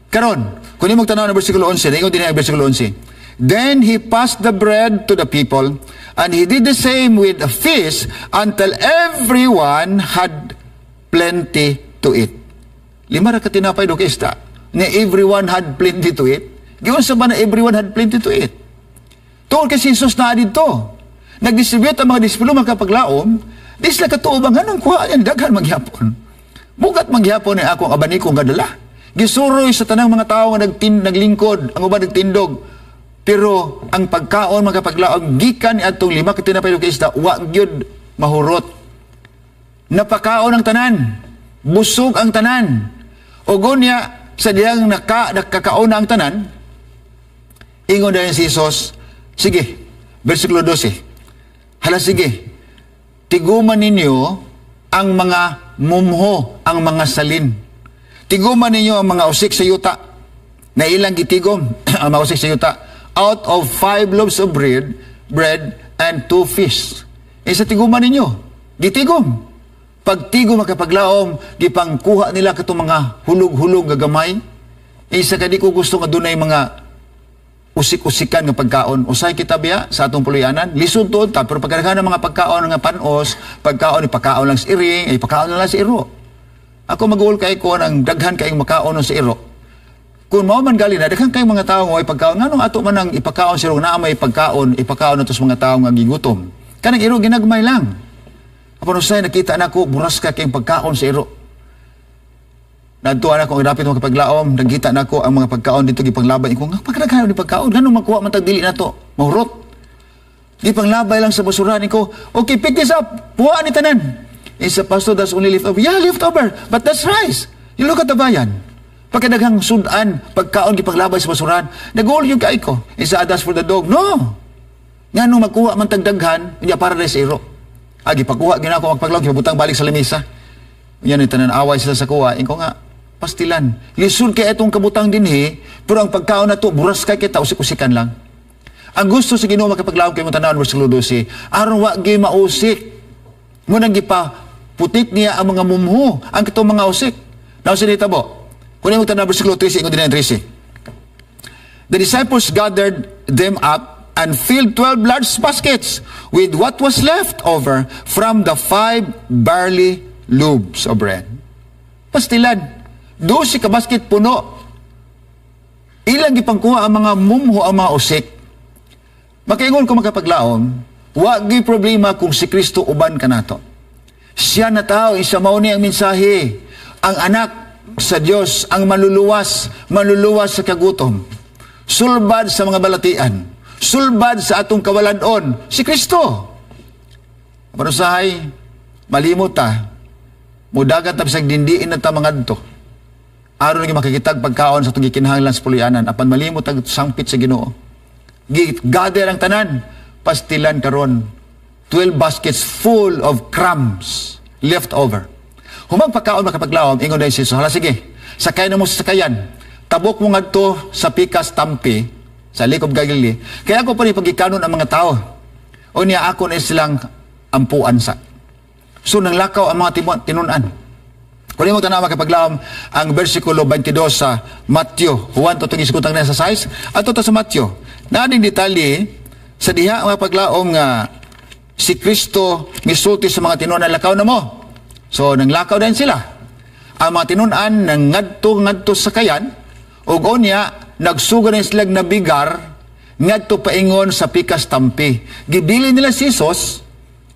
Karon, kung imong tanaw na versikulo 11, ingon din ang versikulo 11. "Then he passed the bread to the people, and he did the same with the fish until everyone had plenty to eat." Lima ra ka tinapay, duha ka isda. Nga everyone had plenty to eat. Giunsa ba na everyone had plenty to eat? Tungod kay si Jesus na dito. Nagdistribute ang mga disipulo, makapaglaom, di sila katuo bang anong kuha niyan, daghan maghapon. Bugat maghapon ni ako ang abaniko nga dala. Gisuroy sa tanang mga tao nga naglingkod, ang uban nagtindog. Pero ang pagkaon, makapaglaom, gikan ni atong lima ka tinapay ug isda, wa gyud mahurot. Napakaon ang tanan. Busog ang tanan. Ug unya sa diyang nakakaon na ang tanan, ingon dayon si Jesus, sige, versikulo 12. "Hala sige, tiguman ninyo ang mga mumho, ang mga salin. Tiguman ninyo ang mga usik sa yuta," na ilang gitigom ang mga usik sa yuta. "Out of five loaves of bread and two fish." Isa tiguman ninyo. Gitigom. Pagtigom, makapaglaom, gipangkuha nila katong mga hulog-hulog nga gamay. Isa ka di ko gusto nga dunay mga usik-usikan nga pagkaon. Usay kita biya sa atong puluyanan, lisod tuod ta, pero pagkadaghan ng mga pagkaon nga panos, pagkaon ipakaon lang sa iring, ay ipakaon lang sa iro. Ako maguol kay ko ng daghan kayong makaon sa iro. Kung mao man gali na, daghan kayong mga tao nga way pagkaon, nganong ato man ang ipakaon sa iro, naa may pagkaon, ipakaon nato sa mga tao nga gigutom? Kanang iro ginagmay lang. Apan usay nakita nako buraska kayong pagkaon sa iro. Nadtuan ako ang dapit mga paglaom, nagkita nako ang mga pagkaon dito gipanglabay ko. Nga pagkadaghan ni pagkaon, ngano makuha man tag dili nato? Mahurot. Gipanglabay lang sa basurahan ko. "Okay, pick this up. Puha ni tanan." Is a pastor, that's only leftover. "Yeah, leftover. But that's rice. You look at the bayan." Pagkadaghang sudan, pagkaon gipanglabay sa basurahan. Nag-all yung kay ko. Isa, "That's for the dog." "No. Ngano makuha man tagdaghan, unya para sa iro." Ah, gipakuha gina ako magpaglaw, gipabutang balik sa lamisa. Unya ni tanan away sila sa kuha. Inko nga, pastilan. Lisod kay itong kabutang dinhi, pero ang pagkaon na to, buras kay kita, usik-usikan lang. Ang gusto sa Ginoo, makapaglaom, kay mong tanawon versikulo 12, aron wa gyud mausik. Mo nang gipa putik niya ang mga mumho, ang katong mga usik. Now sa nitabo. Kung imong tanaw versikulo 13, ingon din ang 13. "The disciples gathered them up and filled 12 large baskets with what was left over from the five barley loaves of bread." Pastilan. 12 ka basket puno. Ilang gipangkuha ang mga mumho, ang mga usik. Makaingon ko, makapaglaom, wa gyud problema kung si Kristo uban kanato. Siya na tao, isa mao ni ang mensahe. Ang anak sa Dios, ang maluluwas, maluluwas sa kagutom. Sulbad sa mga balatian, sulbad sa atong kawaladon, si Kristo. Marusahay, malimot ta, mudagat ta bisag dindiin na ta mangadto. Aron nga makikitag pagkaon sa atong gikinahanglan sa pulianan, apan malimot tag sangpit sa Ginoo. Gather ang tanan, pastilan karon 12 baskets full of crumbs left over. Humang pagkaon, makapaglaom, ingon dahil si Jesus, "Hala sige, sakay na mo sa sakayan. Tabok mo ngadto sa pikas tampi, sa Lake of Galilee. Kaya ako pa rin pagikanon ang mga tao. O niya ako na silang ampuan sa." So nanglakaw ang mga tinunan. Kung mo tanaw, makapaglaom, ang versikulo 22 sa Matthew. Juan to itong iskutang na sa size. Ato ta sa Matthew. Naading detalye sa diha mga paglaom nga si Kristo misulti sa mga tinunan, "Lakaw na mo." So nanglakaw din sila. Ang mga tinunan nang ngadto ngadto sa kayan ug unya nagsugod na sila nabigar ngadto paingon sa pikas tampi. Gibili nila si Jesus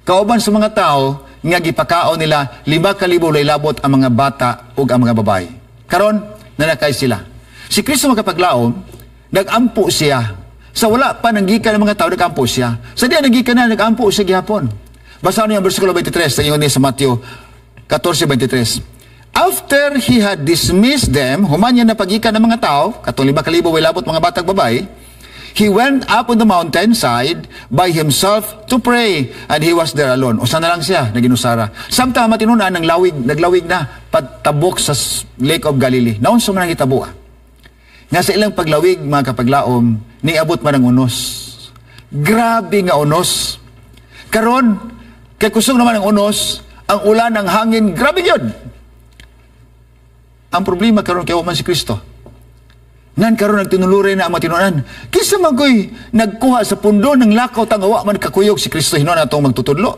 kauban sa mga tao nga gipakaon nila 5,000 labot ang mga bata ug ang mga babae. Karon nanakay sila. Si Kristo, makapaglaom, nagampo siya. Sa wala pa nanggikan ng mga tao, nagampo siya. Sa diya nanggikan na, nagampo siya gihapon. Basahan niyo ang versikulo 23, sa ingon niya sa Matthew 14:23. After he had dismissed them, human niya napagikan ng mga tao, katong 5,000 way labot mga batag babae, he went up on the mountainside by himself to pray, and he was there alone. Usa na lang siya, naginusara. Samtang matinunan, ng lawig, naglawig na, patabok sa Lake of Galilee. Naunsa man ang hitabo, ah? Nga sa ilang paglawig, mga kapaglaom, niabot man ang unos. Grabe nga unos. Karon, kay kusog naman ang unos, ang ulan, ang hangin, grabe yun. Ang problema karon kay wa man si Kristo. Nan karon nagtinuluray na ang matinunan. Kinsa man ko'y nagkuha sa pundo ng lakaw tang wa man kakuyog si Kristo hinuon atong magtutudlo?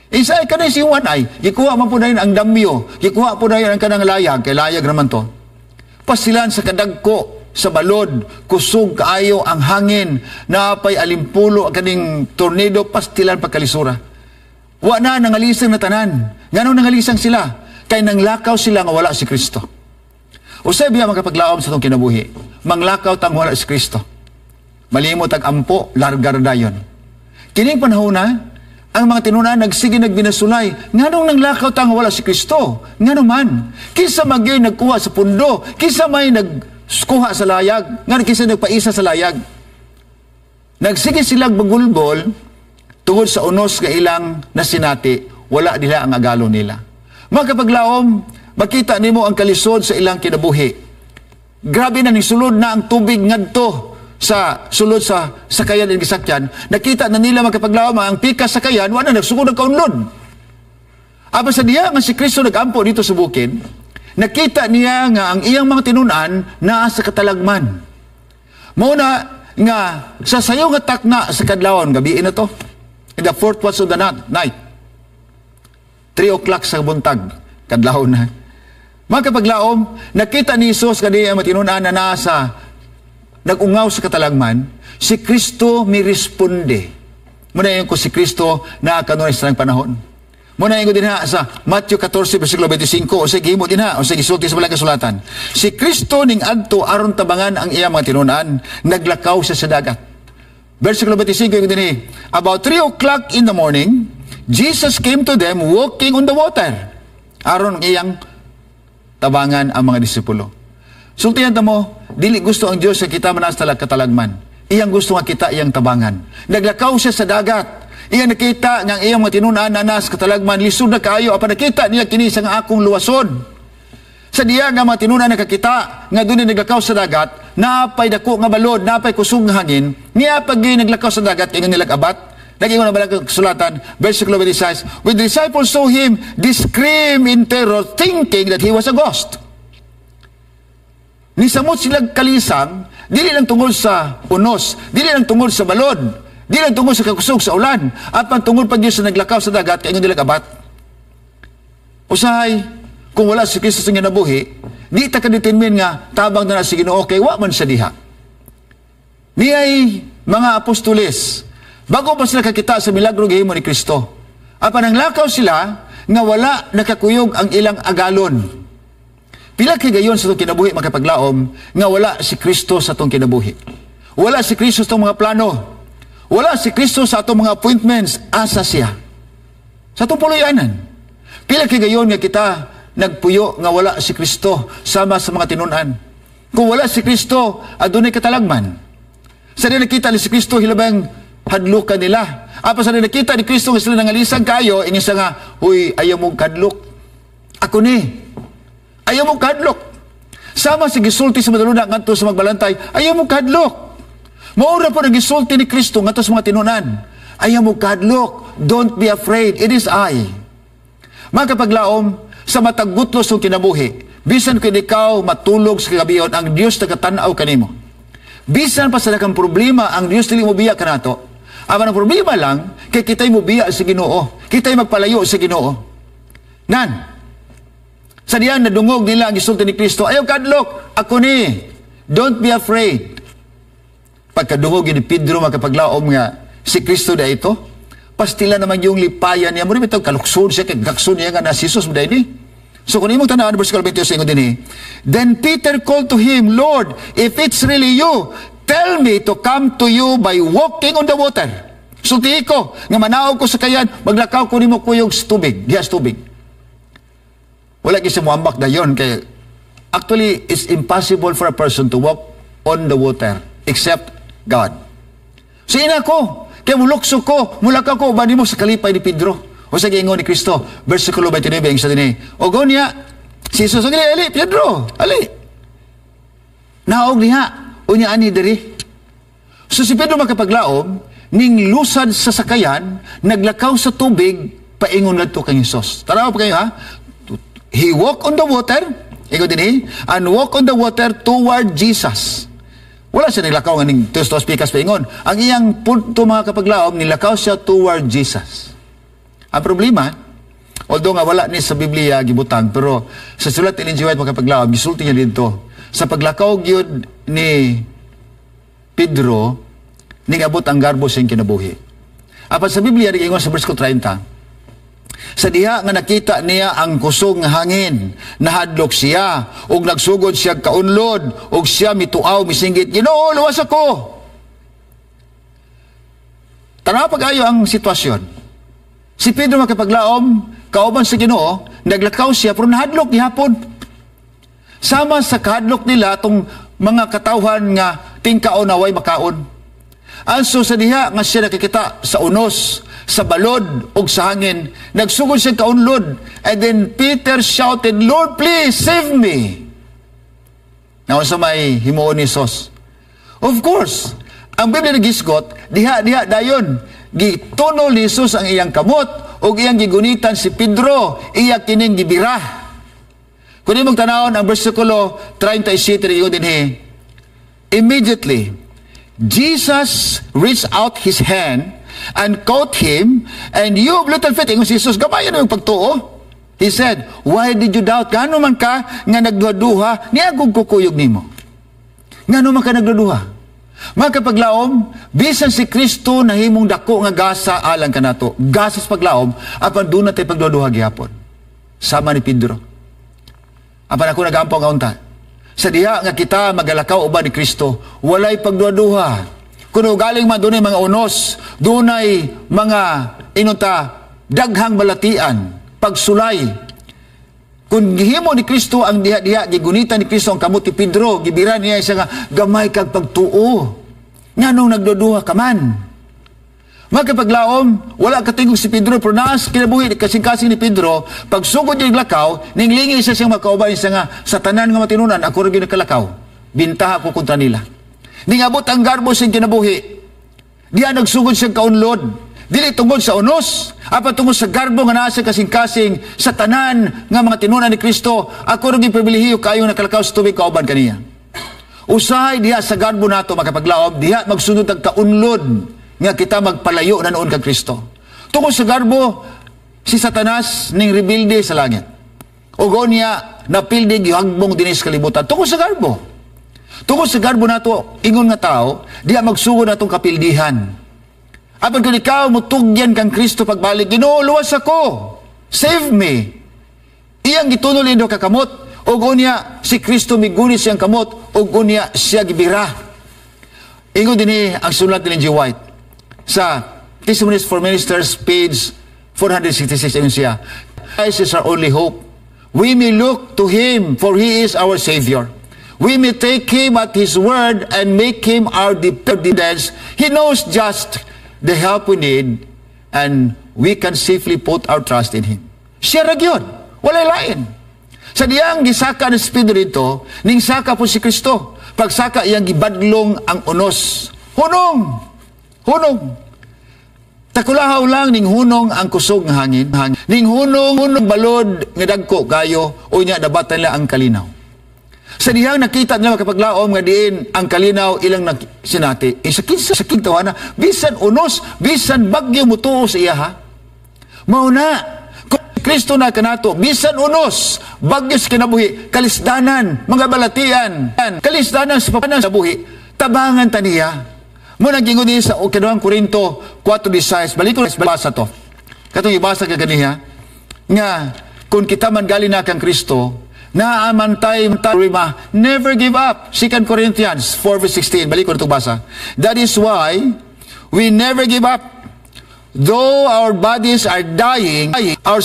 Isa ay kanay si Juan ay gikuha man po dayon ang damyo, gikuha po dayon ang kanang layag, kay layag naman to. Pasilan sa kadagko sa balod, kusog kaayo ang hangin, naapay alimpulo ang kaning tornado, pastilan pagkalisura. Wa na nangalisang na tanan. Nganong nangalisang sila? Kay nanglakaw sila nga wala si Kristo. Usay biya makapaglaom sa itong kinabuhi, manglakaw tang wala si Kristo. Malimot ang ampo, largar dayon. Kining panahon na, ang mga tinunan nagsige nagbinasulay. Nganong nanglakaw tang wala si Kristo? Ngano man? Kinsa magyoy nagkuha sa pundo? Kinsa may nagkuha sa layag? Ngano kinsa nagpaisa sa layag? Nagsige silang bagulbol tungod sa unos nga ilang nasinati, wala nila ang agalo nila. Mga kapaglaom, makita nimo ang kalisod sa ilang kinabuhi. Grabe na ning sulod na ang tubig ngadto sa sulod sa sakayan ng gisakyan. Nakita na nila, makapaglaom, ang pikas sakayan, wala na nagsugod ang kaunlod. Apan sa diya nga si Kristo nagampo dito sa bukid, nakita niya nga ang iyang mga tinunan naa sa katalagman. Mao na nga sa sayo nga takna sa kadlawon, gabi na to. In the fourth watch of the night. 3 o'clock sa buntag, kadlawon na. Mga kapaglaom, nakita ni Jesus kaniya matinunan na nasa nag-ungaw sa katalagman, si Kristo mi responde. Muna yung ko si Kristo na kanunay sa panahon. Muna yung ko din ha sa Matthew 14, versikulo 25, o sige mo din ha, o sige sulti sa balang kasulatan. Si Kristo ning adto aron tabangan ang iyang mga tinunan, naglakaw siya sa dagat. Versikulo 25 yung din, about 3 o'clock in the morning, Jesus came to them walking on the water. Aron ang iyang tabangan ang mga disipulo. Sultihan ta mo, dili gusto ang Diyos sa kita manas talag katalagman. Iyang gusto nga kita iyang tabangan. Naglakaw siya sa dagat. Iyang nakita nga ang iyang mga tinunan na nas katalagman, lisod na kaayo, apan nakita niya kini sa nga akong luwason. Sa diya nga mga tinunan nakakita nga dunay naglakaw sa dagat, napay dako nga balod, napay kusog nga hangin, niya pag naglakaw sa dagat, ingon nilag abat. Nag-ingon ang balang kasulatan, verse 26, when the disciples saw him, they screamed in terror, thinking that he was a ghost. Nisamot silang kalisang, dili lang tungod sa unos, dili lang tungod sa balod, dili lang tungod sa kakusog sa ulan, at tungod pag sa naglakaw sa dagat, kay ingon nilag abat. Usahay, kung wala si Kristo sa ginabuhi, di ta kadetermine nga tabang na si Ginoo kay wa man siya diha. Niyay mga apostoles, bago pa sila kakita sa milagro gihimo ni Kristo, apan ang lakaw sila nga wala nakakuyog ang ilang agalon. Pila kay gayon sa itong kinabuhi, makapaglaom, nga wala si Kristo sa itong kinabuhi. Wala si Kristo sa itong mga plano. Wala si Kristo sa atong mga appointments. Asa siya? Sa itong puluyanan. Pila kay gayon nga kita nagpuyo nga wala si Kristo sama sa mga tinunan. Kung wala si Kristo, adunay katalagman. Sa di nakita ni si Kristo, hilabang hadlukan nila. Apa sa di nakita ni Kristo nga sila nangalisang kayo, ingisa nga, huy, ayaw mong kadlok. Ako ni. Ayaw mong kadlok. Sama si gisulti sa madaluna ngadto sa magbalantay, ayaw mong kadlok. Maura po ang gisulti ni Kristo ngadto sa mga tinunan. Ayaw mong kadlok. Don't be afraid. It is I. Mga kapaglaom, sa matag gutlos ng kinabuhi, bisan kung ikaw matulog sa kagabion, ang Dios nagatanaw kanimo. Bisan pa sa dakang problema, ang Dios dili mo biya kanato. Apan ang problema lang, kay kita'y mobiya sa Ginoo. Kita'y magpalayo sa Ginoo. Nan, sa diyan nadungog nila ang gisulti ni Kristo, ayaw kadlok, ako ni. Don't be afraid. Pagkadungog ni Pedro makapaglaom nga si Kristo da ito, pastila naman yung lipayan niya. Muna ito, kaluksod siya, kay gakson niya nga na si Jesus mo ni. So kung imong tanawon, verse 22 ingon din, then Peter called to him, Lord, if it's really you, tell me to come to you by walking on the water. Sultihi ko, nga manaog ko sa kayan, maglakaw ko nimo kuyog sa tubig, diha sa tubig. Wala gyud siya muambak dayon kay actually it's impossible for a person to walk on the water except God. So ina ko, kay mulukso ko, mulakaw ko uban nimo sa kalipay ni Pedro. O sa giingon ni Kristo, versikulo 29, ang sa dinhi. O niya, si Jesus, ali, ali, Pedro, ali. Naog niya, unya ani diri. So si Pedro, makapaglaom, ning lusad sa sakayan, naglakaw sa tubig, paingon ngadto kang Jesus. Tanaw pa kayo ha? He walk on the water, ingon dinhi, and walk on the water toward Jesus. Wala siya naglakaw nga ning tos pikas paingon. Ang iyang punto, mga kapaglaom, nilakaw siya toward Jesus. Ang problema, although nga wala ni sa Biblia gibutang, pero sa sulat ni Ellen G. White, mga kapaglaom, gisulti niya dito, sa paglakaw gyud ni Pedro, ningabot ang garbo sa iyang kinabuhi. Apan sa Biblia, giingon sa verse 30, sa diha nga nakita niya ang kusog nga hangin, nahadlok siya, ug nagsugod siya kaunlod, ug siya mituaw, misinggit, "Ginoo, luwas ako!" Tanaw pag-ayo ang sitwasyon. Si Pedro, makapaglaom, kauban sa Ginoo, naglakaw siya, pero nahadlok gihapon. Sama sa kahadlok nila itong mga katawhan nga tingkaon na way makaon. Anso sa diha nga siya nakikita sa unos, sa balod ug sa hangin, nagsugod siya kaunlod. And then Peter shouted, "Lord, please save me." Now sa may himuon ni Jesus. Of course, ang Biblia nagisgot, diha diha dayon gitunol ni Jesus ang iyang kamot ug iyang gigunitan si Pedro, iya kining gibira. Kung imong tanawon ang bersikulo 37, ingon dinhi, "Immediately, Jesus reached out his hand and caught him, and 'You of little faith,' ingon si Jesus, 'gamay na yung pagtuo.' He said, 'Why did you doubt? Ngano man ka nga nagduha-duha, niagog ko kuyog nimo.'" Ngano man ka nagduha? Mga kapaglaom, bisan si Kristo nahimong dako nga gasa alang kanato. Gasa sa paglaom, apan duna tay pagduha gihapon. Sama ni Pedro. Apan ako nagampo nga unta. Sa diha nga kita magalakaw uban ni Kristo, walay pagduha-duha. Kung galing man dunay mga unos, dunay mga inunta daghang balatian, pagsulay. Kung gihimo ni Kristo ang diha-diha, gigunitan ni Kristo ang kamot ni Pedro, gibira niya siya nga, "Gamay kag pagtuo. Nganong nagduduha ka man?" Magkapaglaom, wala katingog si Pedro, pero naas kinabuhi, kasing-kasing ni Pedro, pagsugod niya lakaw, ninglingi siya siyang makauban siya nga, "Sa tanan nga matinunan, ako rin nakalakaw. Bintaha ko kontra nila." Ningabot ang garbo sa kinabuhi. Diya nagsugod siyang kaunlod. Dili tungod sa unos, apan tungod sa garbo nga naa sa kasing-kasing sa tanan nga mga tinunan ni Kristo, ako rin pribilehiyo kayo nakalakaw sa tubig kauban kaniya. Usahay diha sa garbo nato, makapaglaom, diha magsunod ang kaunlod nga kita magpalayo na noon kang Kristo. Tungod sa garbo, si Satanas ning rebelde sa langit. Ug niya napildi gihagbong dinhi sa kalibutan tungod sa garbo. Tungod sa garbo nato ingon nga tao, diha magsugod natong kapildihan. Apan kung ikaw mutugyan kang Kristo pagbalik, "Ginoo, luwas ako. Save me." Iyang gitunol indo ka kamot, ug unya si Kristo migunit siyang kamot, ug unya siya gibira. Ingon dinhi ang sulat ni G. White sa Testimonies for Ministers, page 466, ingon siya, "Christ is our only hope. We may look to Him, for He is our Savior. We may take Him at His word and make Him our dependence. He knows just the help we need and we can safely put our trust in Him." Siya ra gyud. Walay lain. Sa diyang gisaka ni Pedro dito, ning saka po si Kristo. Pagsaka iyang gibadlong ang unos. Hunong! Hunong! Takulahaw lang ning hunong ang kusog nga hangin. Ning hunong, hunong balod nga dagko kayo, unya nabatan nila ang kalinaw. Sa dihang nakita nila, makapaglaom, nga diin ang kalinaw ilang sinati. Eh, sakit sa sakit tawana, bisan unos, bisan bagyo mutuo sa iya ha. Mao na, kung Kristo na kanato, bisan unos, bagyo sa kinabuhi, kalisdanan, mga balatian, kalisdanan sa papanan sa buhi, tabangan ta niya. Mo nang gingon sa ikaduhang Korinto 4:16, balik ko basa to. Katong ibasa ka ganiha, nga kung kita man gali na kang Kristo, naamantay rima, never give up. 2 Corinthians 4 verse 16, balik ko na basa. "That is why we never give up. Though our bodies are dying, our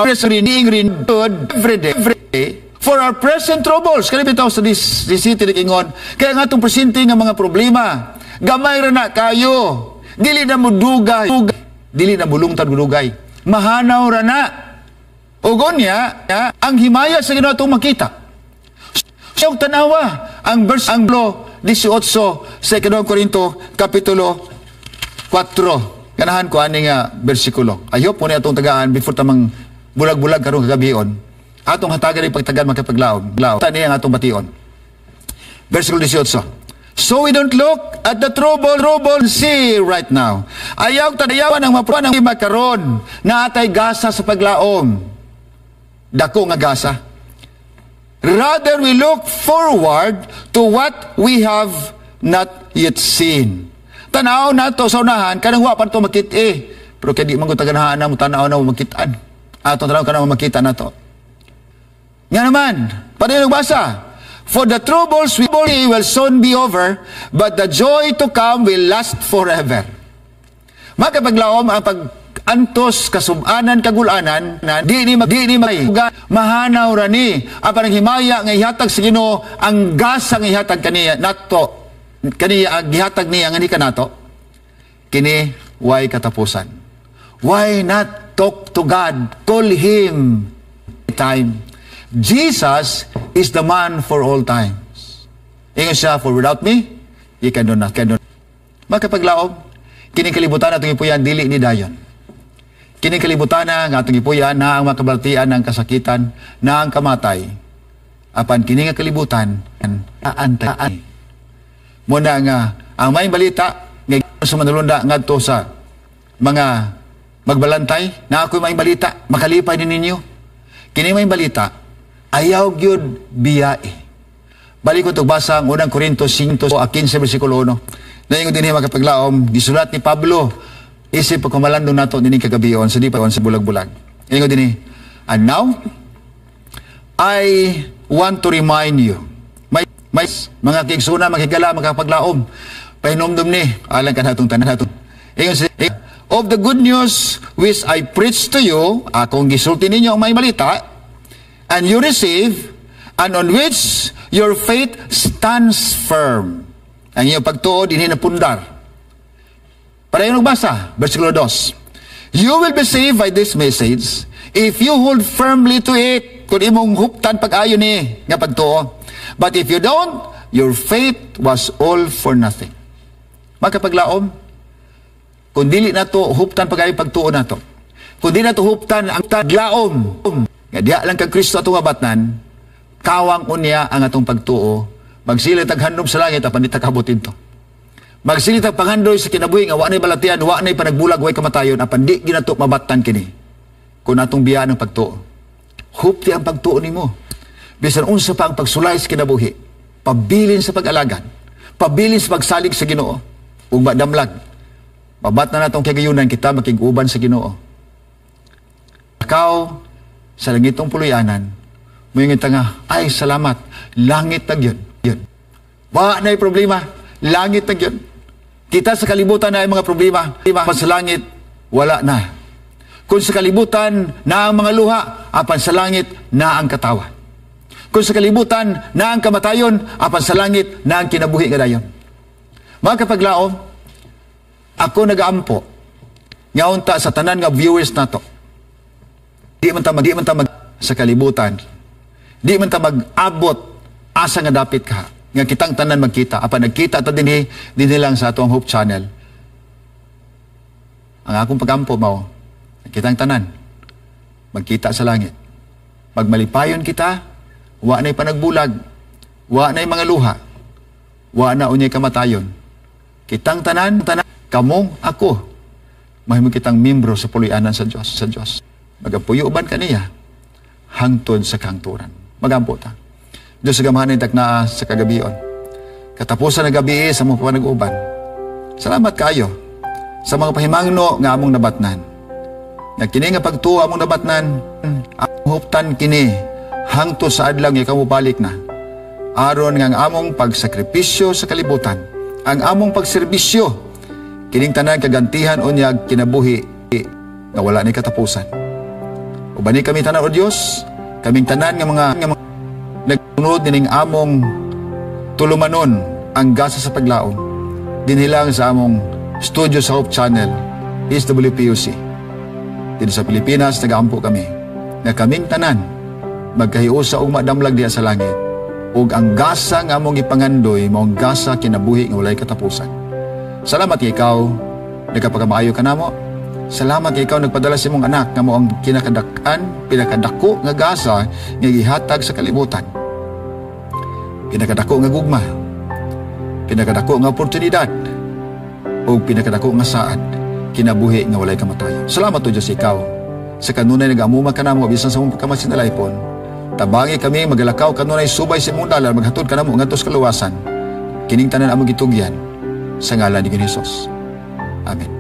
is being renewed every day for our present troubles. Kani bitaw sa this city ingon, kaya nga atong presente nga mga problema, gamay ra na kayo. Dili na mo dugay, dili na mulungtad dugay. Mahanaw ra na. Ug unya, ang himaya sa Ginoo atong makita. So, tanawa ang verse ang 18 sa 2 Korinto kapitulo 4. Ganahan ko ani nga bersikulo. I hope mo ni atong tagaan before tamang bulag-bulag karong kagabion. Atong hatagan ni pagtagan, makapaglaom. Lao. Tani ang atong bation. Versikulo 18. So we don't look at the trouble see right now. Ayaw tanayawan ang mapuan ang makaron na atay gasa sa paglaom. Dako nga gasa. Rather, we look forward to what we have not yet seen. Tanaw nato sa unahan, kanang wa pa to makit eh. Pero kay di man ko taganahan na mo tanaw na mo makitaan. Atong tanaw kanang makita nato. Nga naman, padayon basa. For the troubles we will soon be over, but the joy to come will last forever. Makapaglaom, ang pag antos, kasubanan, kagulanan na di ni mahanaw ra ni, apan ang himaya nga ihatag sa Ginoo, ang gasa nga ihatag kaniya nato, kaniya ang gihatag niya nga ni kanato, kini way katapusan. Why not talk to God? Call Him time. Jesus is the man for all times. Ingon siya, "For without me, you can do not." Can do. Makapaglaom, kining kalibutan atong ipuyan, dili ni dayon. Kining kalibutan na nga atong ipuyan na ang makabalatian ng kasakitan, na ang kamatay. Apan kini nga kalibutan, aantay. Muna nga, ang may balita, nga sa manulunda ngadto sa mga magbalantay, na ako'y may balita, makalipay ni ninyo. Kini may balita, ayaw gyud biyae. Balik ko basa ang Unang Korinto 5 a 15 versikulo 1. Naingon din makapaglaom, gisulat ni Pablo, isip pagkumalando nato nining kagabion sa di pa sa bulag-bulag. Ingon din, "And now, I want to remind you," may mga kigsuna, makigala, makapaglaom, pahinomdom ni, alang ka natong tanan nato. Ingon siya, "of the good news which I preached to you," akong gisulti ninyo ang may balita, "and you receive, and on which your faith stands firm." Ang iyong pagtuo, dinhi na pundar. Padayon basa, versikulo 2. "You will be saved by this message if you hold firmly to it." Kung imong huptan pag-ayo ni nga pagtuo. "But if you don't, your faith was all for nothing." Makapaglaom, kung dili na to huptan pag-ayo pagtuo na to. Kung di na to huptan ang taglaom, nga diha lang kag Kristo atong mabatnan, kawang unya ang atong pagtuo, magsilay tag handom sa langit apan di ta kabot to. Magsilay tag panghandoy sa kinabuhi nga wa na'y balatian, wa na'y panagbulag, way kamatayon, apan di ginato mabatnan kini kung atong biyaan ang pagtuo. Hupti ang pagtuo nimo. Bisan unsa pa ang pagsulay sa kinabuhi, pabilin sa pag-alagad, pabilin sa pagsalig sa Ginoo, ug madamlag. Mabat na natong kagayunan kita makig-uban sa Ginoo. Ikaw sa langitong puloy-anan, moingon ta nga, "Ay, salamat, langit na gyud." Yun. Wa na problema, langit na gyud. Kita sa kalibutan na mga problema, pa sa langit, wala na. Kung sa kalibutan na ang mga luha, apan sa langit na ang katawa. Kung sa kalibutan na ang kamatayon, apan sa langit na ang kinabuhi nga dayon. Mga kapaglaom, ako nagaampo, nga unta sa tanan nga viewers nato, di man ta mag sa kalibutan, di man ta mag-abot asa nga dapit ka, nga kitang tanan magkita, apan nagkita ta dinhi, dinhi lang sa atong Hope Channel. Ang akong pagampo mao, kitang tanan magkita sa langit. Magmalipayon kita, wa na'y panagbulag, wa na'y mga luha, wa na unyay kamatayon. Kitang tanan, tanan, kamo, ako, mahimo kitang membro sa puloy-anan sa Dios, sa Dios. Magapuyo uban kaniya hangtod sa kahangturan. Magampo ta. Diyos sa gamhanan taknaa sa kagabion. Katapusan ng gabi sa mga panag-uban. Salamat kayo sa mga pahimangno nga among nabatnan. Nga kini nga pagtuo among nabatnan, ang huptan kini hangtod sa adlaw nga ikaw mobalik na. Aron nga ang among pagsakripisyo sa kalibutan, ang among pagserbisyo Kining tanan kagantihan unyag kinabuhi nga wala ni katapusan. Ubani kami tanan, O Dios, kaming tanan nga mga nagsunod nining among tulumanon, ang gasa sa paglaom, dinhi lang sa among studio sa Hope Channel, SWPUC. Dito sa Pilipinas, nagaampo kami nga kaming tanan magkahiusa og madamlag diha sa langit ug ang gasa nga among ipangandoy mao ang gasa kinabuhi nga walay katapusan. Salamat kay ikaw nagkapakamaayo kanamo. Salamat kay ikaw nagpadala sa imong anak nga mao ang kinakadak-an, pinakadako nga gasa nga gihatag sa kalibutan. Pinakadako nga gugma, pinakadako nga oportunidad, ug pinakadako nga saad, kinabuhi nga walay kamatayon. Salamat, O Diyos, ikaw sa kanunay nag-amuma kanamo bisan sa among pagkamasindalaypon. Tabangi kami magalakaw kanunay subay sa imong dalan, maghatod kanamo ngadto sa kaluwasan. Kining tanan among gitugyan sa ngalan ni Jesus. Amen.